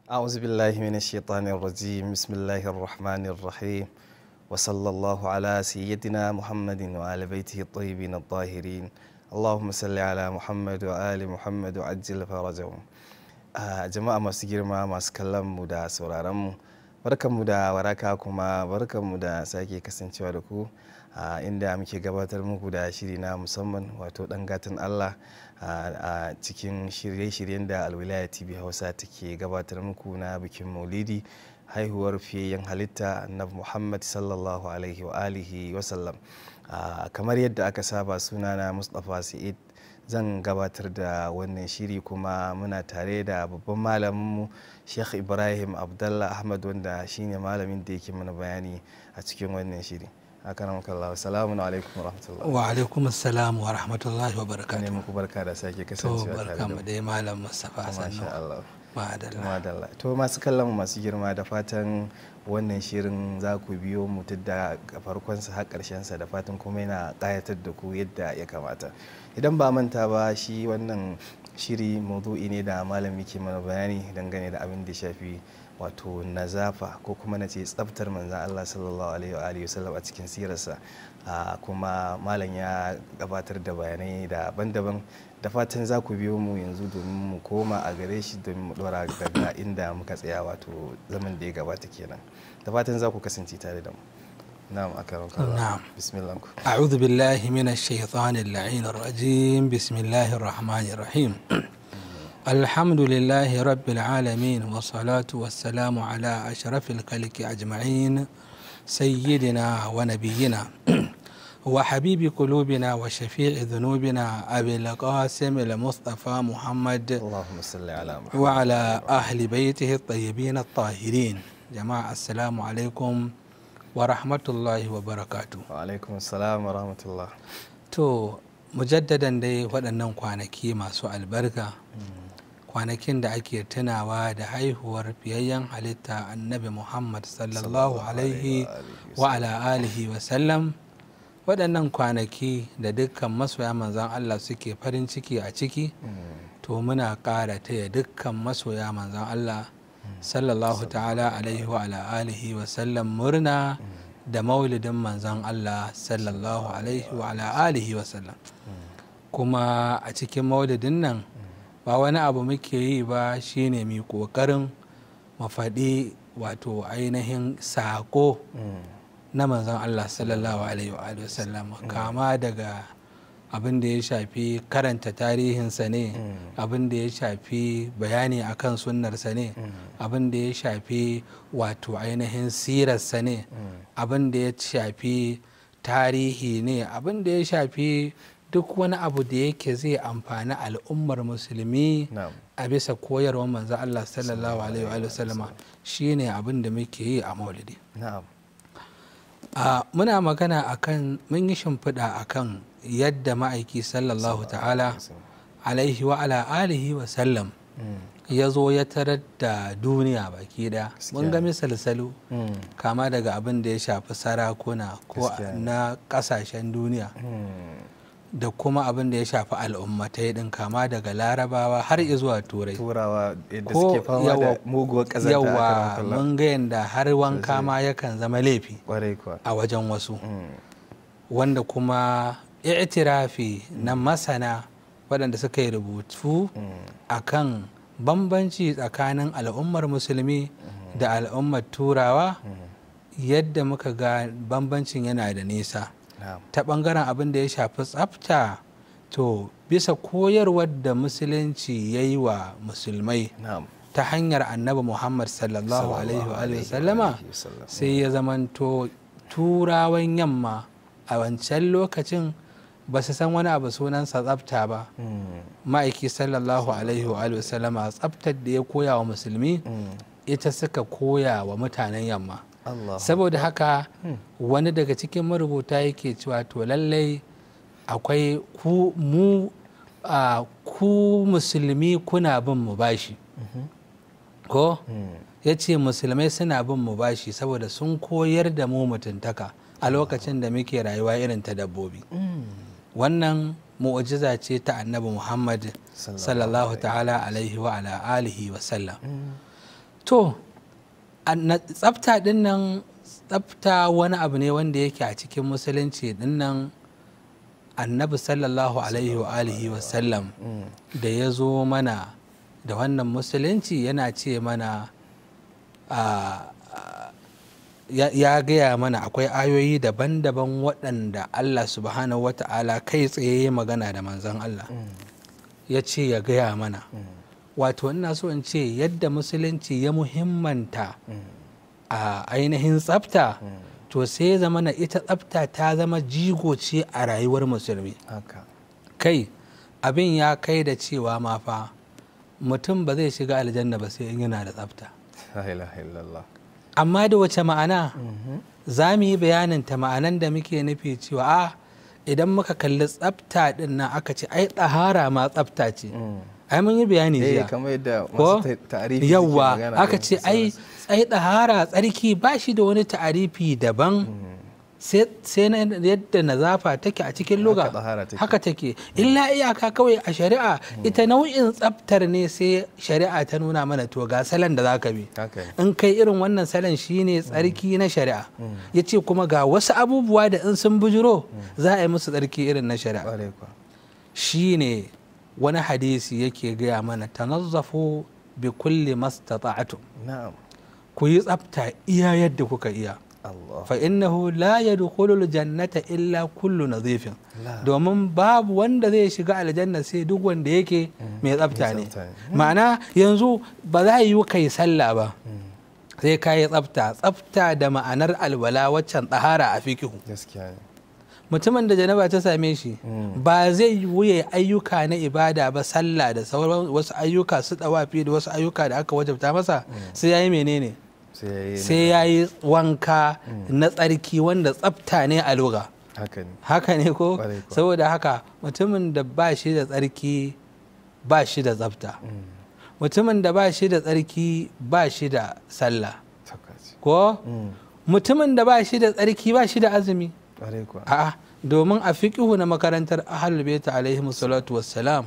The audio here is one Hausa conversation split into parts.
أعوذ بالله من الشيطان الرجيم. بسم الله الرحمن الرحيم، وصلى الله على سيدنا محمد وآل بيته الطيبين الطاهرين. اللهم صل على محمد وآل محمد وعجل فرجهم. Jama'a masu girma, masu kallon mu da sauraron mu, barkanmu da waraka, kuma barkanmu da sake kasancewa da ku a inda muke gabatar muku da shiri na musamman, wato Dan Gatan Allah, a cikin shirye-shiryen da Alwilaya TV Hausa take gabatar muku na bikin Maulidi, haihuwar fiyayyen halitta Annabi Muhammad sallallahu alaihi wa alihi wa sallam. Kamar yadda aka saba, sunana Mustapha Sa'id, zan gabatar da wannan shiri, kuma muna tare da babban malaminmu Sheikh Ibrahim Abdallah Ahmad, wanda shine malamin da yake mana bayani a cikin wannan shiri. Akramakallah, salamu alaikum wa rahmatullah. Wa alaikum assalam wa rahmatullahi wa barakatuh. Ne muku barka da sake To, kasancewa tare barka da mu mu. dai, Malam Mustapha. Masha Sannu. Allah. Madalla. Madalla. To, masu kallon mu masu girma, da fatan wannan shirin za ku biyo mu tun da farkonsa har sa, da fatan kuma yana ƙayatar da ku yadda ya kamata. Idan ba manta ba, shi wannan shiri maudu'i ne da malam yake mana bayani dangane da abin da ya shafi wato nazafa, ko kuma na ce tsaftar manzan Allah sallallahu alaihi wa alihi wasallam a cikin sirarsa. Kuma malam ya gabatar da bayanai daban-daban, da fatan za ku biyo mu yanzu domin mu koma a gare shi, domin mu dora daga inda muka tsaya, wato zaman da ya gabata kenan. Da fatan za ku kasance tare da mu. Na'am, akramakallah. Na'am. Bismillah. أعوذ بالله من الشيطان اللعين الرجيم. بسم الله الرحمن الرحيم. الحمد لله رب العالمين، والصلاة والسلام على أشرف الخلق أجمعين، سيدنا ونبينا وحبيب قلوبنا وشفيع ذنوبنا أبي القاسم المصطفى محمد اللهم صل على محمد وعلى أهل بيته الطيبين الطاهرين. جماعة، السلام عليكم ورحمة الله وبركاته. Wa alaikum assalam wa rahmatullah. To, mujaddadan dai waɗannan kwanaki masu albarka, kwanakin da ake tunawa da haihuwar fiyayyen halitta Annabi Muhammad sallallahu alaihi wa ala alihi wa sallam, waɗannan kwanaki da dukkan masoya manzan Allah suke farin ciki a ciki, to muna ƙara taya dukkan masoya manzan Allah sallallahu ta'ala alaihi wa ala alihi wa sallam murna da maulidin manzan Allah sallallahu alaihi wa ala alihi wa sallam. Kuma a cikin maulidin nan ba wani abu muke yi ba, shine mu ƙoƙarin mu faɗi wato ainihin saƙo na manzon Allah sallallahu alaihi wa alihi wasallam, kama daga abin da ya shafi karanta tarihinsa ne, abin da ya shafi bayani akan sunnarsa ne, abin da ya shafi wato ainihin sirarsa ne, abin da ya shafi tarihi ne, abin da ya shafi duk wani abu da yake zai amfani al'ummar musulmi a bisa koyarwar manzo Allah sallallahu alaihi wa sallama, shine abin da muke yi a maulidi. Muna magana akan, mun yi shimfiɗa akan yadda ma'aiki sallallahu ta'ala alaihi wa ala alihi wa sallam ya zo ya tarar da duniya baki ɗaya. Mun ga misalsalu kama daga abin da ya shafi sarakuna ko na ƙasashen duniya, da kuma abin da ya shafi al'ummatai din, kama daga Larabawa har zuwa Turai. Turawa yadda suke fama da muguwar ƙazanta. Yawa, mun ga yadda har wanka ma yakan zama laifi a wajen wasu, wanda kuma i'tirafi na masana waɗanda suka yi rubutu akan bambanci tsakanin al'ummar musulmi da al'ummar Turawa, yadda muka ga bambancin yana da nisa ta ɓangaren abin da ya shafi tsafta. To, bisa koyarwar da musulunci ya yi wa musulmai ta hanyar Annabi Muhammad sallallahu alaihi wa sallama, sai ya zamanto Turawan yamma a wancan lokacin ba su san wani abu sunansa tsafta ba. Ma'aiki sallallahu alaihi wa sallama, tsaftar da ya koya wa musulmi ita suka koya wa mutanen yamma. Saboda haka wani daga cikin marubuta yake cewa, to lallai akwai ku, mu ku musulmi kuna bin mu bashi, ko ya ce musulmai suna bin mu bashi saboda sun koyar da mu mutuntaka a lokacin da muke rayuwa irin ta dabbobi. Wannan mu'ujiza ce ta Annabi Muhammad sallallahu ta'ala alaihi wa ala alihi wa sallam. To tsafta din nan, tsafta wani abu ne wanda yake a cikin musulunci din nan. Annabi sallallahu alaihi wa alihi wa sallam da ya zo mana da wannan musulunci yana ce mana, ya gaya mana akwai ayoyi daban-daban waɗanda Allah subhanahu wa ta'ala kai tsaye ya magana da manzon Allah, ya ce ya gaya mana. Wato ina so in ce yadda musulunci ya muhimmanta a ainihin tsafta, to sai zama na ita tsafta ta zama jigo ce a rayuwar musulmi. Kai abin ya kai da cewa ma fa mutum ba zai shiga aljanna ba sai in yana da tsafta. La ilaha illallah. Amma da wace ma'ana za mu yi bayanin ta? Ma'anan da muke nufi cewa a idan muka kalli tsafta din nan, aka ce ai tsahara ma tsafta ce. Ai mun yi bayani jiya. Kamar yadda masu ta'arifi suke Yawwa, magana aka da ce ai sauransu. Ai tsahara, tsarki ba shi da wani ta'arifi daban sai na yadda nazafa take a cikin luga. Haka tsahara take. Haka take, illa iyaka kawai a shari'a ita nau'in tsaftar ne, sai shari'a ta nuna mana to ga salon da zaka bi. Haka ne. In kai irin wannan salon shine tsarki na shari'a. Ya ce kuma ga wasu abubuwa da in sun bujuro za a yi musu tsarki irin na shari'a. Ƙwarai kuwa. Shine wani hadisi yake gaya mana: "Tanazzafu bi kulli mastata'tum." Ku yi tsafta iya yadda kuka iya. Allah. Fa innahu la yadkhulul jannata illa kullu nadhifin. La. Domin babu wanda zai shiga aljanna sai duk wanda yake mai tsafta Mai ne. Tsafta ne. Ma'ana yanzu ba za yi kai sallah ba sai ka yi tsafta, tsafta da ma'anar alwala, waccan tsahara a fikihu. Gaskiya ne. Mutumin da janaba ta same shi ba zai yi ayyuka na ibada ba, sallah da sauran wasu ayyuka, su dawafi da wasu ayyuka da aka wajabta masa, sai ya yi menene? Sai ya yi. Sai ya yi wanka na tsarki wanda tsafta ne a lugha. Haka ne. Haka ne ko? Kwarai kuwa. Saboda haka mutumin da ba shi da tsarki ba shi da tsafta, mutumin da ba shi da tsarki ba shi da sallah. Tabbaci. Ko mutumin da ba shi da tsarki ba shi da azumi. Kwarai kuwa. A'a, domin a fiqihu na makarantar ahlul bait alaihi salatu wassalam,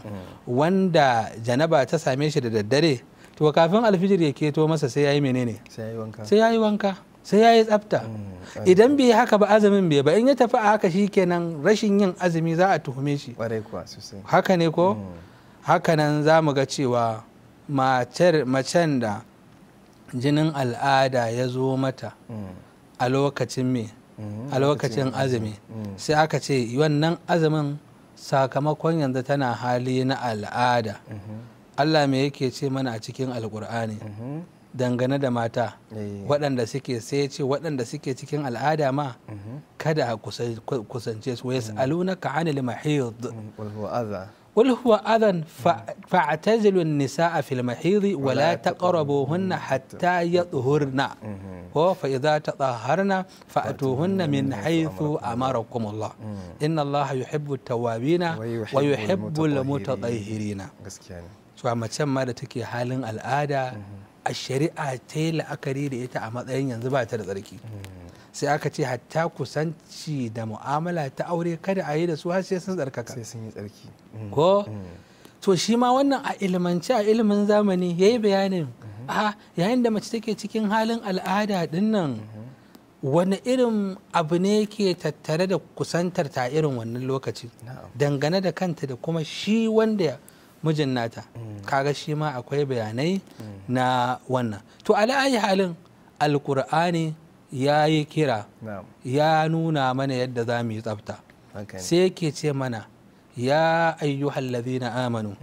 wanda janaba ta same shi da daddare, to kafin alfijir ya keto masa sai yayi menene? Sai ya yi wanka. Sai yayi wanka, sai yayi tsafta. Idan bai yi haka ba, azumin bai ba. In ya tafi a haka shikenan, rashin yin azumi za a tuhume shi. Kwarai kuwa, sosai. Haka ne ko? Hakanan za mu ga cewa matar macen da jinin al'ada ya zo mata a lokacin me? A lokacin azumi, sai aka ce wannan azumin sakamakon yanzu tana hali na al'ada. Allah me yake ce mana a cikin Alkur'ani dangane da mata waɗanda suke, sai ce waɗanda suke cikin al'ada ma kada a kusance su: "Yas'alunaka 'anil mahid." "Qul huwa adha." "قل هو أذى فاعتزلوا النساء في المحيض ولا تقربوهن حتى يطهرن، فإذا تطهرن فأتوهن من حيث أمركم الله، إن الله يحب التوابين ويحب المتطهرين." Gaskiya ne. Cewa macen ma da take halin al'ada, a shari'a ta yi la'akari da ita a matsayin yanzu ba ta da tsarki, sai aka ce hatta kusanci da mu'amala ta aure kada a yi da su har sai sun tsarkaka. Sai sun yi tsarki. Ko? To shi ma wannan a ilimance, a ilimin zamani ya yi bayanin a yayin da mace take cikin halin al'ada dinnan, wani irin abu ne ke tattare da kusantar ta irin wannan lokaci dangane da kanta da kuma shi wanda mijin nata. Kaga shi ma akwai bayanai na wannan. To ala ayi halin, Alkur'ani ya yi kira, ya nuna mana yadda za mu yi tsafta. Haka ne. Sai yake ce mana: "Ya ayyuhal ladhina amanu,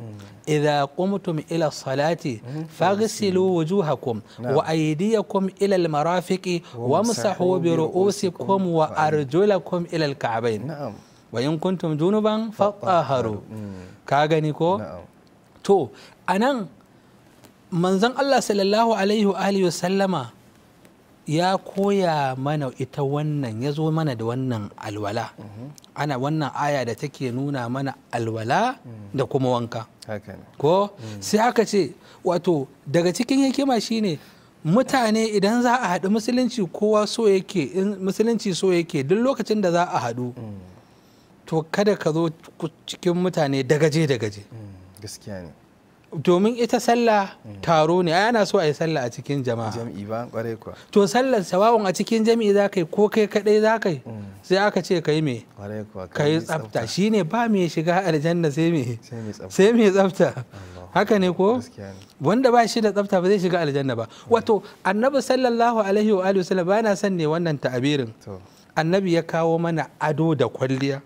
idza qumtum ila salati faghsilu wujuhakum wa aydiyakum ila al marafiqi wamsahu bi ru'usikum wa arjulakum ila al ka'bayn wa in kuntum junuban fatahharu." Ka gani ko? Na'am. To anan manzon Allah sallallahu alaihi wa alihi wa sallama ya koya mana ita wannan, ya zo mana da wannan alwala, ana wannan aya da take nuna mana alwala da kuma wanka. Haka ne. Ko sai aka ce, wato daga cikin hikima shine mutane idan za a haɗu, musulunci kowa so yake in musulunci so yake duk lokacin da za a haɗu, to kada ka zo cikin mutane dagaje dagaje. Gaskiya ne. Domin ita sallah taro ne, ai ana so a yi sallah a cikin jama'a. Jam'i ba, kwarai kuwa. To sallar sawa'un a cikin jami'i za ka yi ko kai kadai za ka yi, sai aka ce ka yi me? Kwarai kuwa. Ka yi tsafta. Shine ba mai shiga aljanna sai me? Sai mai tsafta. Sai mai tsafta. Haka ne ko? Gaskiya ne. Wanda ba shi da tsafta ba zai shiga aljanna ba. Wato Annabi sallallahu alaihi wa alihi wasallam, ba na son ne wannan ta'abirin. To. Annabi ya kawo mana ado da kwalliya.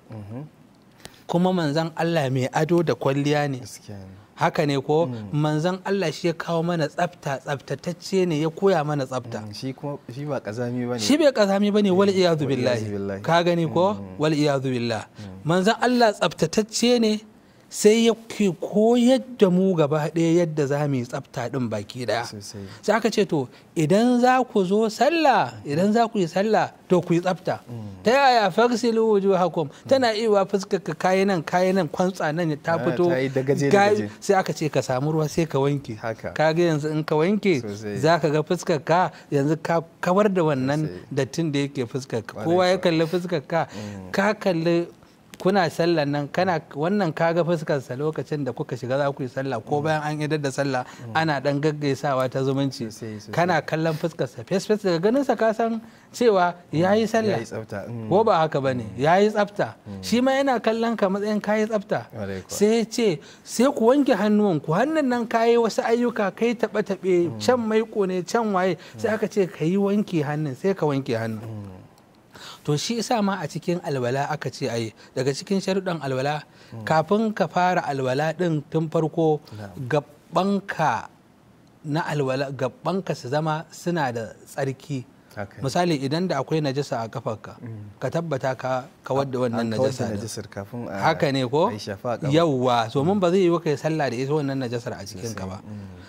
Kuma manzon Allah mai ado da kwalliya ne. Gaskiya ne. Haka ne ko? Manzon Allah shi ya kawo mana tsafta, tsaftatacce ne, ya koya mana tsafta. Shi kuma shi ba kazami bane. Shi bai kazami bane, wal iyadu Wal iyadu billahi. Billahi. Ka gani ko? Wal iyadu billah. Manzon Allah tsaftatacce ne, sai ya ke koyar da mu gaba ɗaya yadda za mu yi tsafta ɗin baki ɗaya. Sosai. Sai aka ce to idan za ku zo sallah, idan za ku yi sallah, to ku yi tsafta. Ta yaya? Fagsilu wujuhakum. Tana iya fuskar ka kayi nan, kayi nan, kwantsa nan ta Ah, fito. ta yi dagaje dagaje. Sai aka ce ka samu ruwa sai ka wanke. Haka. Kaga yanzu in ka wanke Sosai. za ka ga fuskar ka yanzu ka kawar da wannan Sosai. dattin da yake fuskar ka. Kwarai Kowa ya kuwa. kalli fuskar ka, ka kalli kuna sallan nan, kana wannan, kaga fuskarsa lokacin da kuka shiga za ku yi sallah ko bayan an idar da sallah ana dan gaggaisawa ta zumunci. Sosai, sosai. Kana kallon fuskarsa fes fes, daga ganin sa ka san cewa yayi sallah. Yayi tsafta. Ko ba haka bane? Yayi tsafta. Shi ma yana kallon ka matsayin kayi tsafta. Kwarai kuwa. Sai ya ce sai ku wanke hannuwanku. Hannun nan kayi wasu ayyuka, kai taɓe taɓe can, maiko ne can, waye, sai aka ce ka yi wanke hannun, sai ka wanke hannun. To shi isa ma a cikin alwala aka ce ai daga cikin sharuɗan alwala, kafin ka fara alwala ɗin, tun farko gabanka na alwala, gabanka su zama suna da tsarki. Haka ne. Misali, idan da akwai najasa a kafarka, ka tabbata ka kawar da wannan An kawar da najasa din. Najasar kafin a Haka ne ko? a yi shafa a ƙafa. Yawwa, domin ba zai yi kai sallah da ita wannan najasar a cikin ka ba.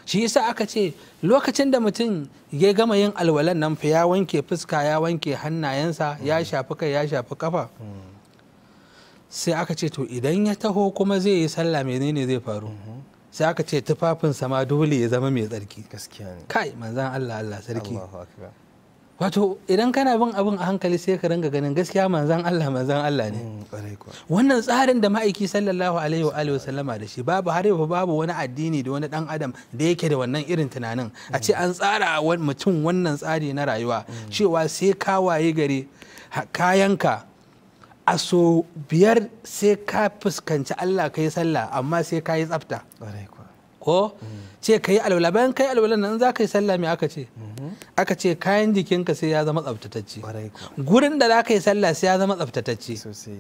Shi yasa aka ce lokacin da mutum ya gama yin alwalan nan fa, ya wanke fuska, ya wanke hannayensa, ya shafi kai, ya shafi kafa, sai aka ce to idan ya taho kuma zai yi sallah, menene zai faru? Sai aka ce tufafinsa ma dole ya zama mai tsarki. Gaskiya ne. Kai, manzan Allah, Allah sarki. Allahu akbar. Wato idan kana bin abin a hankali sai ka ringa ganin gaskiya manzan Allah manzan Allah ne. Kwarai kuwa. Wannan tsarin da ma'aiki sallallahu alaihi wa alihi wasallama da shi, babu har yau babu wani addini da wani dan adam da yake da wannan irin tunanin, a ce an tsara wa mutum wannan tsari na rayuwa cewa sai ka waye gari kayanka a so 5 sai ka fuskanci Allah ka yi sallah, amma sai ka yi tsafta. Kwarai kuwa. Ko ce ka yi alwala, bayan ka yi alwala nan za ka yi sallah, me aka ce? Aka ce kayan jikinka sai ya zama tsaftatacce. Kwarai kuwa. Gurin da za ka yi sallah sai ya zama tsaftatacce. Sosai.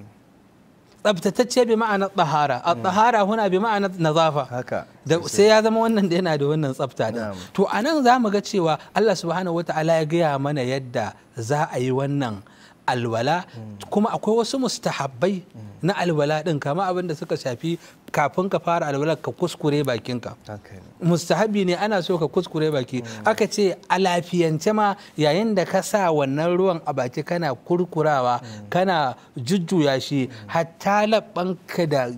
Tsaftatacce bi ma'ana tsahara, a tsahara huna bi ma'ana nazafa. Haka. Da sai ya zama wannan da yana da wannan tsafta din. Na'am. To anan za mu ga cewa Allah subhanahu wata'ala ya gaya mana yadda za a yi wannan alwala, kuma akwai wasu mustahabbai na alwala din, kama abin da suka shafi kafin ka fara alwala ka kuskure bakinka. Haka ne. Mustahabi ne, ana so ka kuskure baki. Aka ce a lafiyance ma yayin da ka sa wannan ruwan a baki kana kurkurawa, kana jujjuya shi, hatta labbanka da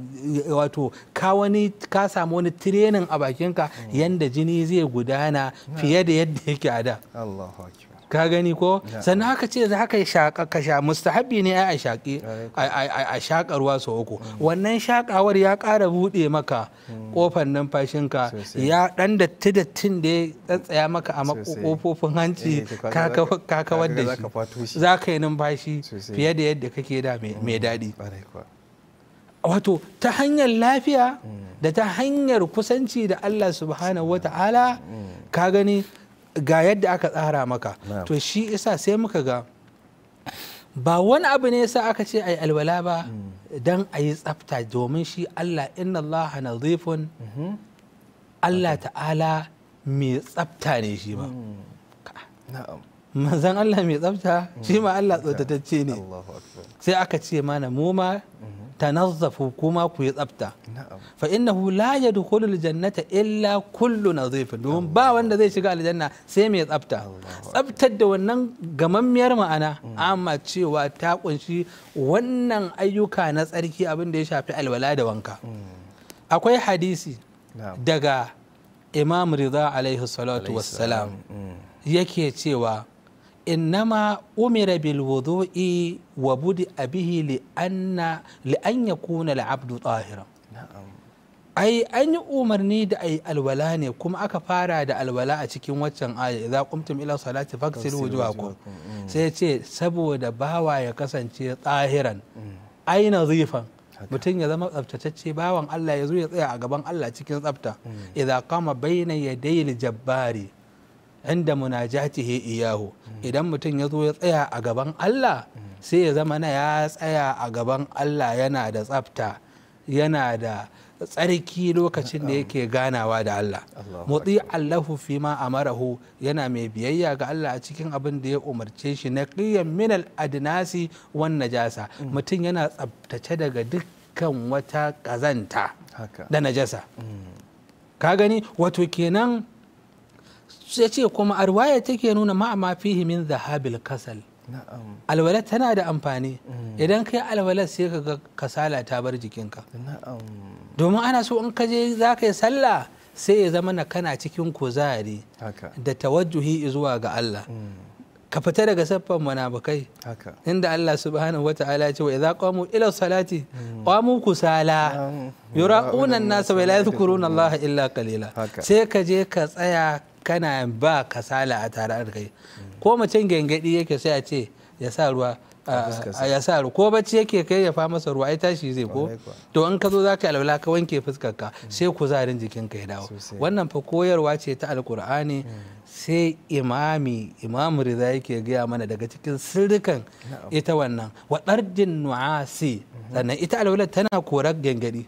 wato ka wani ka samu wani training a bakinka yanda jini zai gudana fiye da yadda yake a da. Allahu akbar. Ka gani ko? Sannan haka ce za ka yi shaƙa, ka sha, mustahabi ne ai a shaƙi a shaƙa ruwa sau 3. Wannan shaƙawar ya ƙara buɗe maka ƙofar numfashinka. Sosai. Ya ɗan datti dattin da ya tsatsaya maka a Sosai. ƙofofin hanci, Eh, to ka kawar da kaga zaka fato shi, shi. za ka yi numfashi Sosai. fiye da yadda kake da mai daɗi. Kwarai kuwa. Wato ta hanyar lafiya da ta hanyar kusanci da Allah subhanahu wa ta'ala, ka gani ga yadda aka tsara maka. Na'am. To shi isa sai muka ga ba wani abu ne yasa aka ce ai alwala ba dan a yi tsafta, domin shi Allah, inna Allah nazifun, Allah ta'ala mai tsafta ne shi ma. Na'am. Manzon Allah mai tsafta, shi ma Allah tsaftatacce ne. Allahu akbar. Sai aka ce mana mu ma tanazzafu, kuma ku yi tsafta. Na'am. Fa innahu la yadkhulul jannata illa kullu nazifin, domin ba wanda zai shiga aljanna sai mai tsafta. Tsaftar da wannan gamammiyar ma'ana, amma cewa ta kunshi wannan ayyuka na tsarki, abin da ya shafi alwala da wanka. Akwai hadisi Na'am. daga Imam Rida alaihi salatu wassalam, yake cewa innama umira bil wudu'i wa budi bihi li anna li an yakuna al abdu tahiran. Na'am. Ai an yi umarni da ai alwala ne, kuma aka fara da alwala a cikin waccan aya, idza qumtum ila salati faghsilu wujuhakum. Sai ya ce saboda bawa ya kasance tsahiran ai nazifan, mutum ya zama tsaftatacce, bawan Allah ya zo ya tsaya a gaban Allah cikin tsafta. Idza qama bayna yadayil jabbari inda munajatihi iyahu, idan mutum ya zo ya tsaya a gaban Allah sai ya zama na ya tsaya a gaban Allah yana da tsafta, yana da tsarki lokacin da yake ganawa da Allah. Mutsi Allahu fi ma amarahu, yana mai biyayya ga Allah a cikin abin da ya umarce shi, na qiyan min al adnasi wan najasa, mutum yana tsaftace daga dukkan wata kazanta da najasa. Ka gani, wato kenan sai ce kuma arwaya take nuna ma fihi min zahabil kasal. Alwala tana da amfani. Idan kai alwala sai ka ga kasala ta bar jikinka. Domin ana so in ka je za ka yi sallah sai ya zama na kana cikin kuzari da tawajjuhi zuwa ga Allah. Ka fita daga saffan munafukai, inda Allah subhanahu wata'ala ya ce wa idza qamu ila salati qamu kusala yura'una an-nasa wa la yadhkuruna Allah illa qalila. Sai ka je ka tsaya kana ba kasala a tare da kai. Ko mutum gengedi yake sai a ce ya sa ruwa, ya sa ruwa, ko bacci yake kai ya fa masa ruwa, ai tashi zai ko. To in ka zo za ka alwala ka wanke fuskarka sai kuzarin jikinka ya dawo. Wannan fa koyarwa ce ta Alkur'ani. Sai Imamu Rida yake gaya mana daga cikin sirrikan ita wannan waɗardin nu'asi. Sannan ita alwala tana korar gengedi.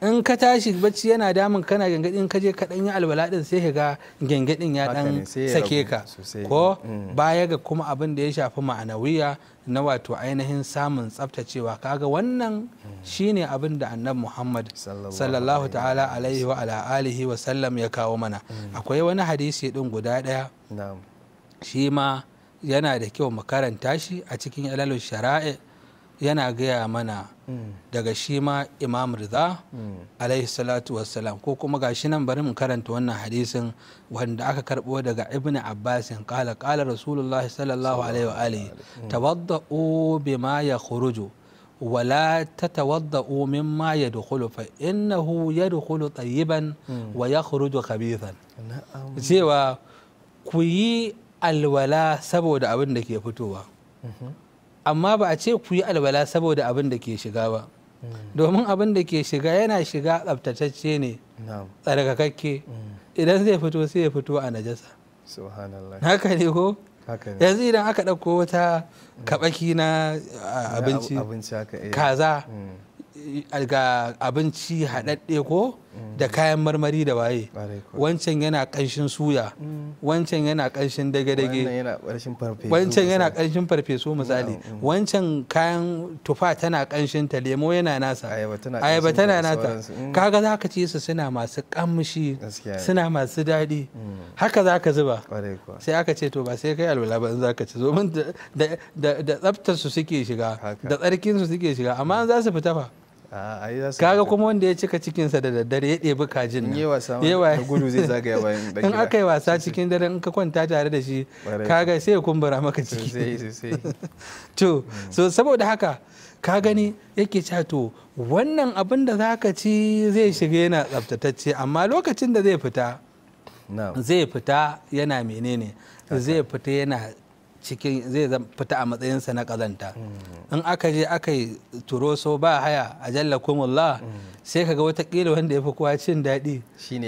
In ka tashi bacci yana damun kana gengedi, in ka je ka dan yi alwala din sai ka ga gengedin ya dan sake ka. Ko baya ga kuma abin da ya shafi ma'anawiya na wato ainihin samun tsaftacewa. Kaga wannan shine abin da Annabi Muhammad sallallahu ta'ala alaihi wa ala alihi wa sallam ya kawo mana. Akwai wani hadisi din guda daya, shi ma yana da kyau mu karanta shi a cikin Ilalul Shara'i. Yana gaya mana daga shi ma Imam Rida alaihi salatu wassalam, ko kuma gashi nan bari mu karanta wannan hadisin wanda aka karbo daga Ibn Abbas. Qala qala Rasulullahi sallallahu alaihi wa alihi tawadda'u bima yakhruju wa la tatawadda'u mimma yadkhulu fa innahu yadkhulu tayyiban wa yakhruju khabithan. Cewa ku yi alwala saboda abin da ke fitowa, amma ba a ce ku yi alwala saboda abin da ke shiga ba, domin abin da ke shiga yana shiga tsaftatacce ne, tsarkakakke. Idan zai fito sai ya fito a najasa. Haka ne ko? Yanzu idan aka ɗauko wata kaɓaki na abinci, kaza, ga abinci haɗaɗɗe ko da kayan marmari da waye, wancan yana ƙanshin suya, wancan yana ƙanshin dage-dage, wancan yana ƙanshin farfesu misali, wancan kayan tufa tana ƙanshin ta, lemo yana nasa, ayaba tana nata. Kaga za ka ci su suna masu ƙamshi, suna masu daɗi, haka za ka zuba. Sai aka ce to ba sai kai alwala ba in za ka ci, domin da tsaftar su suke shiga, da tsarkin su suke shiga, amma za su fita fa. Kaga kuma wanda ya cika cikinsa da daddare ya ɗebi kajin nan, yawa gudu zai zagaya bayan in aka yi wasa cikin dare in ka kwanta tare da shi kaga sai ya kumbura maka ciki. To so saboda haka ka gani yake cewa to wannan abin da zaka ci zai shiga yana tsaftatacce, amma lokacin da zai fita, zai fita yana menene, zai fita yana cikin, zai fita a matsayinsa na kazanta. In aka je aka yi turoso ba haya a jallakumullah, sai kaga watakila wanda ya fi kowa cin daɗi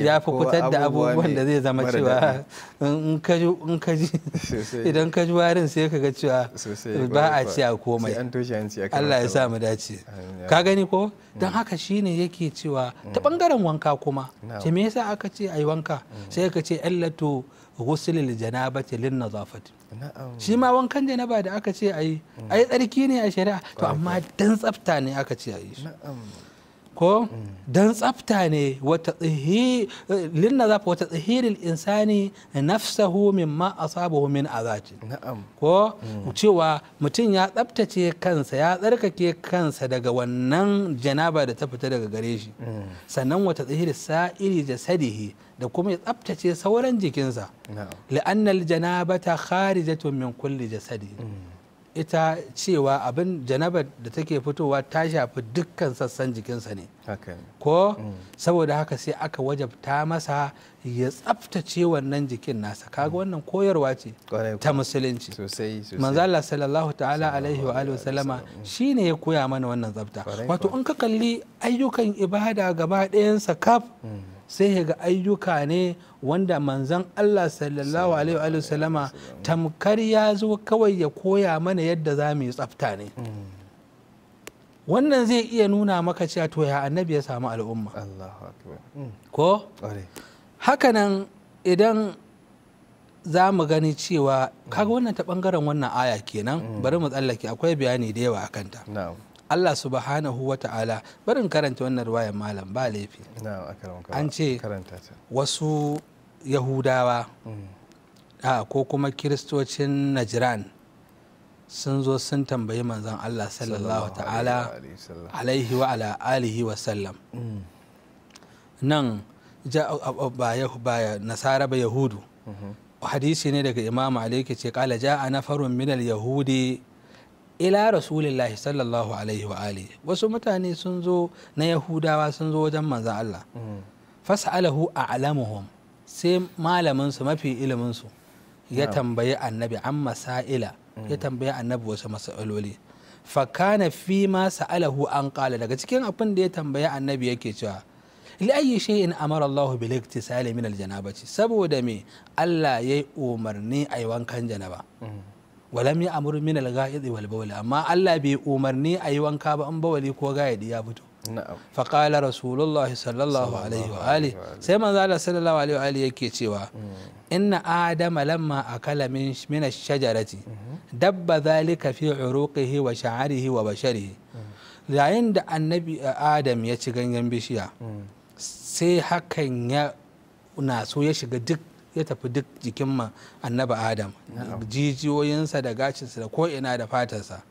ya fi fitar da abubuwan da zai zama cewa in ka ji idan ka ji warin sai kaga cewa ba a ci a komai. Allah ya sa mu dace. Ka gani ko? Don haka shine yake cewa ta bangaren wanka kuma, ce me yasa aka ce ayi wanka? Sai aka ce illatu ghuslil janabati lin nazafati. Shi ma wankan janaba da aka ce ayi, ai tsarki ne a shari'a, to amma dan tsafta ne aka ce ayi shi. Ko dan tsafta ne, wata lin nazafa wata tsahiril insani nafsahu mimma asabahu min azati. Ko cewa mutum ya tsaftace kansa, ya tsarkake kansa daga wannan janaba da ta fita daga gare shi. Sannan wata tsahiri sa'iri jasadihi, da kuma ya tsaftace sauran jikinsa. Li'anna aljanabata kharijatun min kulli jasadi. ita cewa abin janabar da take fitowa ta shafi dukkan sassan jikinsa ne. Ko saboda haka sai aka wajabta masa ya tsaftace wannan jikin nasa. Kaga wannan koyarwa ce ta musulunci. Manzo Allah sallallahu ta'ala alaihi wa alihi wasallama shine ya koya mana wannan tsafta. Wato in ka kalli ayyukan ibada gaba ɗayansa kaf, sai ga ayyuka ne wanda manzon Allah sallallahu alaihi wa sallama tamkar ya zo kawai ya koya mana yadda za mu yi tsafta ne. Wannan zai iya nuna maka cewa to ya annabi ya samu al'umma. Ko hakanan idan za mu gani cewa kaga wannan ta bangaren wannan aya kenan, bari mu tsallake, akwai bayani da yawa akan ta. Allah subhanahu wa ta'ala, barin karanta wannan ruwayar malam ba laifi. An ce wasu Yahudawa ko kuma Kiristocin Najran sun zo sun tambayi manzon Allah sallallahu ta'ala alaihi wa ala alihi wa sallam. Nan ba Nasara ba, Yahudu. Hadisi ne daga Imam Ali yake ce kala ja'a nafarun minal yahudi ila rasulillahi sallallahu alaihi wa alihi. Wasu mutane sun zo na Yahudawa sun zo wajen manzon Allah. Fas'alahu a'lamuhum, sai malamin su mafi ilimin su ya tambayi annabi an masaila, ya tambayi annabi wasu masaloli. Fa kana fi ma sa'alahu an qala, daga cikin abin da ya tambayi annabi yake cewa li ayyi shay'in amara Allahu bil iktisali min al janabati, saboda me Allah yayi umarni ayi wankan janaba. Walam ya amuru min al-ga'id wal bawl, amma Allah bai umarni a yi wanka ba in bawali ko ga'idi ya fito. Fa qala rasulullahi sallallahu alaihi wa alihi, sai manzo Allah sallallahu alaihi wa alihi yake cewa inna adama lamma akala min ash-shajarati dabba dhalika fi uruqihi wa sha'rihi wa basharihi. Yayin da annabi Adam ya ci ganyen bishiya, sai hakan ya naso ya shiga duk, ya tafi duk jikin annabi Adam, jijiyoyinsa da gashinsa da ko'ina da fatarsa.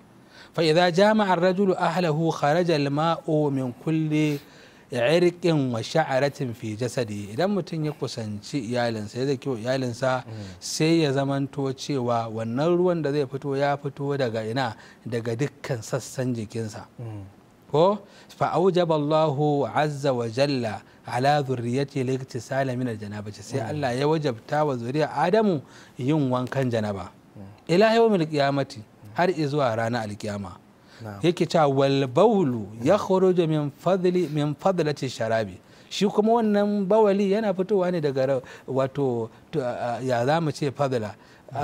Fa idza jama'a ar-rajulu ahlahu kharaja al-ma'u min kulli irqin wa sha'ratin fi jasadi. Idan mutum ya kusanci iyalinsa, ya zaki iyalinsa, sai ya zamanto cewa wannan ruwan da zai fito ya fito daga ina? Daga dukkan sassan jikinsa. Ko fa aujaba Allahu azza wa jalla ala zurriyati al-iktisala min al-janabati, sai Allah ya wajabta wa zuriya Adamu yin wankan janaba ila yawmil qiyamati, har zuwa ranar alkiyama. Yake cewa wal bawlu yakhruju min fadli min fadlati sharabi, shi kuma wannan bawali yana fitowa ne daga wato ya zamu ce fadla,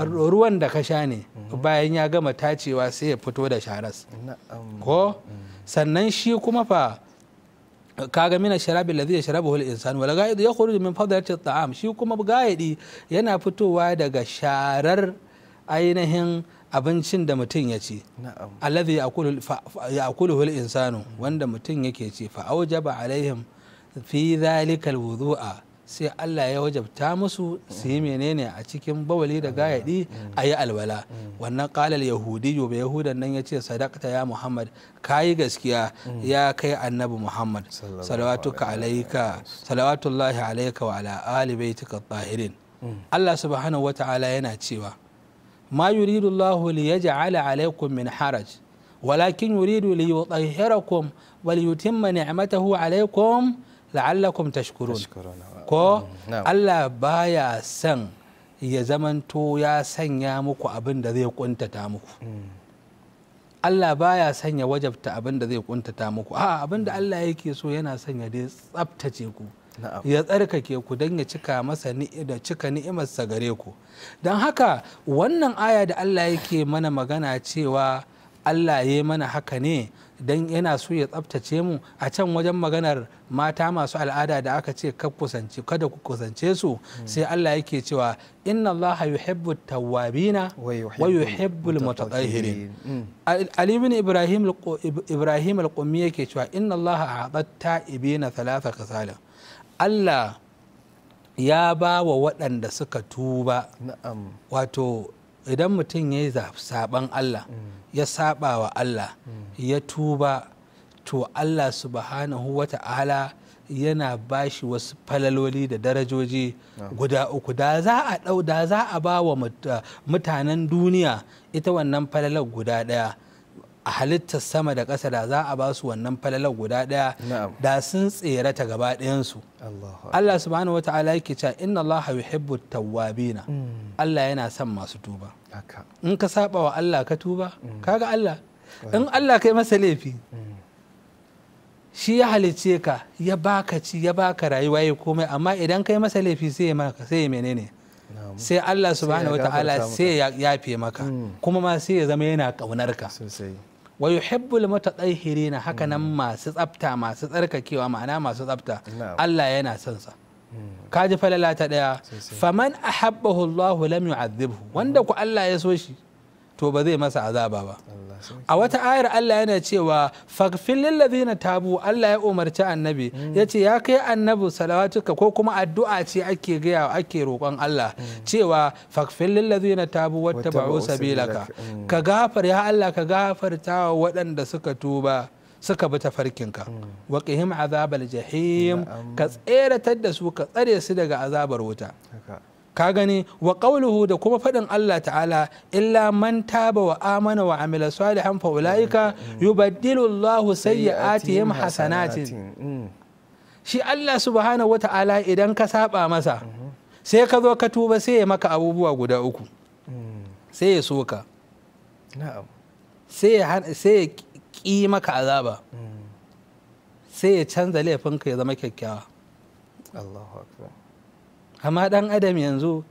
ruwan da ka sha ne bayan ya gama tacewa sai ya fito da sharas. Ko sannan shi kuma fa kaga mina sharabi alladhi yashrabuhu al-insan wal ga'id yakhruju min fadlati at-ta'am, shi kuma ga'idi yana fitowa daga sharar ainihin abincin da mutum ya ci, alladhi ya'kuluhu al-insanu, wanda mutum yake ci. Fa aujaba alaihim fi dhalika al-wudu'a, sai Allah ya wajabta musu su yi menene a cikin bawali da gayadi a yi alwala. Wannan qalal yahudiyyu, ba yahudan nan yace sadaqta ya Muhammad, kayi gaskiya ya kai annabi Muhammad, salawatuka alayka, salawatullahi alayka wa ala ali baitika tahirin. Allah subhanahu wata'ala yana cewa ma yuridu Allahu liyaj'ala alaykum min haraj walakin yuridu liyutahhirakum wa liyutimma ni'matahu alaykum la'allakum tashkurun. Ko Allah baya son ya zamanto ya sanya muku abin da zai kuntata muku. Allah baya son ya wajabta abin da zai kuntata muku. A abin da Allah yake so yana son ya dai tsaftace ku, ya tsarkake ku don ya cika masa da cika ni'imarsa gare ku. Don haka wannan aya da Allah yake mana magana cewa Allah ya mana haka ne don yana so ya tsaftace mu, a can wajen maganar mata masu al'ada da aka ce kada ku kusance su, sai Allah yake cewa inna Allah yuhibbu tawwabina wa yuhibbul mutatahhirin. Ali ibn Ibrahim al-Qummi yake cewa inna Allah a'ta ta'ibina thalatha khasalin. Allah ya ba wa waɗanda suka tuba, wato idan mutum ya yi saɓan Allah, ya saɓa wa Allah, ya tuba, to Allah subhanahu wa ta'ala yana bashi wasu falaloli da darajoji guda uku. Da za a dau, da za a ba wa mutanen duniya ita wannan falalar guda daya, a halittar sama da ƙasa, da za a ba su wannan falalar guda daya, da sun tserata gaba ɗayansu. Allah subhanahu wata'ala yake cewa inna Allah yuhibbu tawwabina. Allah yana son masu tuba. In ka saba wa Allah ka tuba, kaga Allah, in Allah kai masa laifi, shi ya halicce ka, ya baka ci, ya baka rayuwa, ya komai, amma idan kai masa laifi sai ya maka, sai ya menene, sai Allah subhanahu wata'ala sai ya yafe maka, kuma ma sai ya zama yana kaunar ka. Wa yuhibbul mutatahhirina, haka nan masu tsafta, masu tsarkakewa, ma'ana masu tsafta, Allah yana son sa. Kaji falala ta daya. Faman ahabbahu Allah lam yu'adhibhu, wanda ku Allah ya so shi to ba zai masa azaba ba. A wata ayar Allah yana cewa faghfir lil ladina tabu, Allah ya umarci annabi yace ya kai annabi salawatuka, ko kuma addu'a ce ake gaya, ake roƙon Allah cewa faghfir lil ladina tabu wattaba'u sabilaka, ka gafar ya Allah, ka gafarta wa waɗanda suka tuba suka bi tafarkinka, wa qihim azabal jahim, ka tseratar da su, ka tsare su daga azabar wuta. Ka gani, wa qawluhu, da kuma faɗin Allah ta'ala illa man taba wa amana wa amila salihan fa ulaika yubaddilu Allahu sayyi'atihim hasanatin. Shi Allah subhanahu wa ta'ala idan ka saba masa sai ka zo ka tuba, sai ya maka abubuwa guda uku. Sai ya soka, sai ya ƙi maka azaba, sai ya canza laifinka ya zama kyakkyawa. Allahu akbar. Amma dan adam yanzu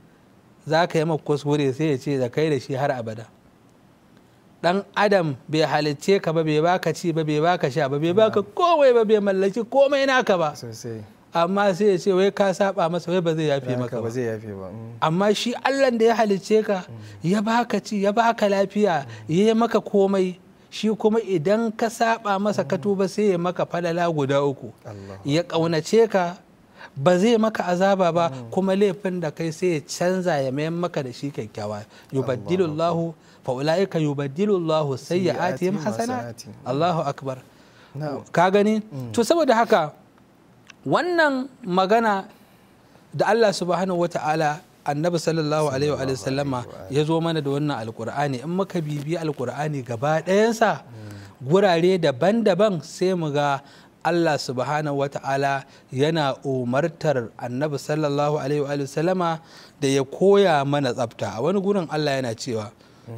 za ka yi maka kuskure sai ya ce da kai da shi har abada. Dan adam bai halicce ka ba, bai baka ci ba, bai baka sha ba, bai baka komai ba, bai mallaki komai naka ba, amma sai ya ce wai ka saba masa, wai ba zai yafe maka ba. Amma shi Allah da ya halicce ka, ya baka ci, ya baka lafiya, ya yi maka komai, shi kuma idan ka saba masa ka tuba sai ya maka falala guda uku. Ya kaunace ka, ba zai maka azaba ba, kuma laifin da kai sai ya canza ya mayar maka da shi kyakkyawa. Yubaddilu Allahu fa ulaika yubaddilu Allahu sayyi'atihim hasanat. Allahu akbar. Ka gani? To saboda haka wannan magana da Allah subhanahu wata'ala annabi sallallahu alaihi wa sallama ya zo mana da wannan alkur'ani, in muka bibi alkur'ani gaba ɗayansa gurare daban-daban sai mu ga Allah subhanahu wa ta'ala yana umartar annabi sallallahu alaihi wa sallama da ya koya mana tsafta. A wani gurin Allah yana cewa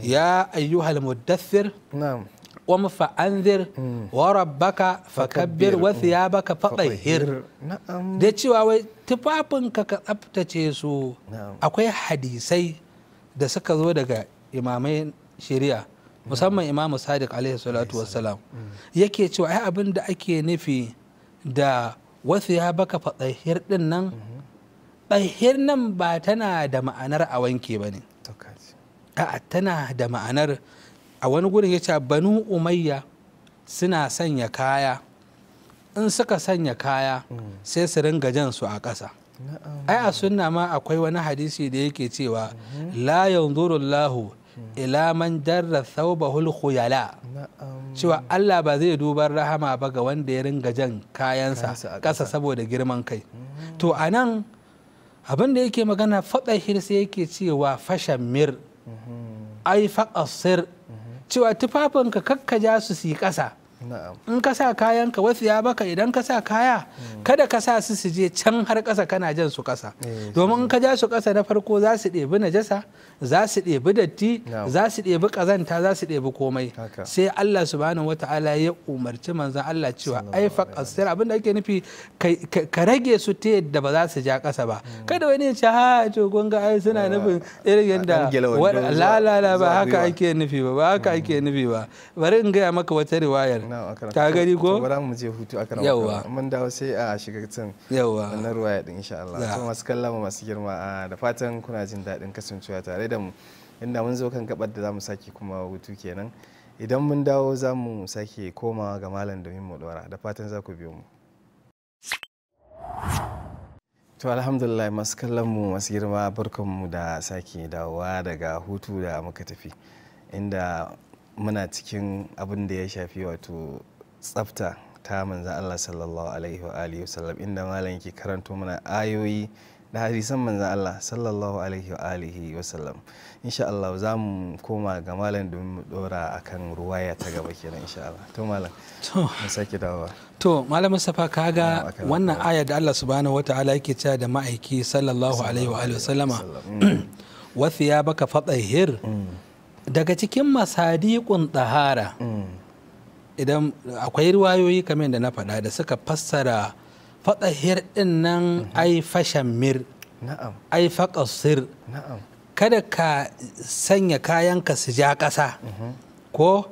ya ayyuhal muddathir qum fa'anzir wa rabbaka fakabbir wa thiyabaka fatahhir. Da cewa wai tufafinka ka tsaftace su. Akwai hadisai da suka zo daga imamai shari'a, musamman imamu sadiq alaihi salatu wassalam, yake cewa ai abin da ake nufi da wasu ya baka fatsahir din nan, tsahir nan ba tana da ma'anar a wanke ba ne, a'a tana da ma'anar a wani gurin ya ce banu umayya suna sanya kaya, in suka sanya kaya sai su ringa jan su a ƙasa. Ai a sunna ma akwai wani hadisi da yake cewa la yanzuru Allahu ila man jarra thawbahu al-khuyala, cewa Allah ba zai dubar rahama ba ga wanda ya ringa jan kayansa ƙasa saboda girman kai. To anan abin da yake magana fadahir sai yake cewa fashamir ai faqasir, cewa tufafinka kakkaja su su yi ƙasa. In ka sa kayanka wasu ya baka, idan ka sa kaya kada ka sa su su je can har ƙasa kana jan su ƙasa, domin in ka ja su ƙasa na farko za su ɗebi najasa, za su ɗebi datti, za su ɗebi ƙazanta, za su ɗebi komai. Sai Allah subhanahu wata'ala ya umarci manzon Allah cewa ai faqasir, abin da ake nufi ka rage su ta yadda ba za su ja ƙasa ba. Kada wani ya ce ha to kun ga ai suna nufin irin yadda la la la, ba haka ake nufi ba, ba haka ake nufi ba. Bari in gaya maka wata riwayar. Ka gani ko? Bara mu je hutu aka rawa. Mun dawo sai a shiga can wannan ruwaya din insha Allah. To masu kallon masu girma, da fatan kuna jin daɗin kasancewa tare da mu. Inda mun zo kan gabar da zamu sake kuma hutu kenan. Idan mun dawo zamu sake komawa ga malam domin mu dora. Da fatan za ku biyo mu. To alhamdulillah masu kallon mu masu girma, barkanmu da sake dawowa daga hutu da muka tafi. Inda muna cikin abin da ya shafi wato tsafta ta manzan Allah sallallahu alaihi wa alihi wasallam, inda malam yake karanto mana ayoyi da hadisan manzan Allah sallallahu alaihi wa alihi wasallam. Insha Allah za mu koma ga malam domin mu dora akan ruwaya ta gaba kenan insha Allah. To malam, mu sake dawowa. To malam Mustapha, kaga wannan aya da Allah subhanahu wataala yake cewa da ma'aiki sallallahu alaihi wa alihi wasallama, wa thiyabaka fatahhir, daga cikin masadiqun tahara, idan akwai riwayoyi kamar da na faɗa da suka fassara fatahhir din nan ai fashammir, ai faqasir, kada ka sanya kayanka su ja ƙasa. Ko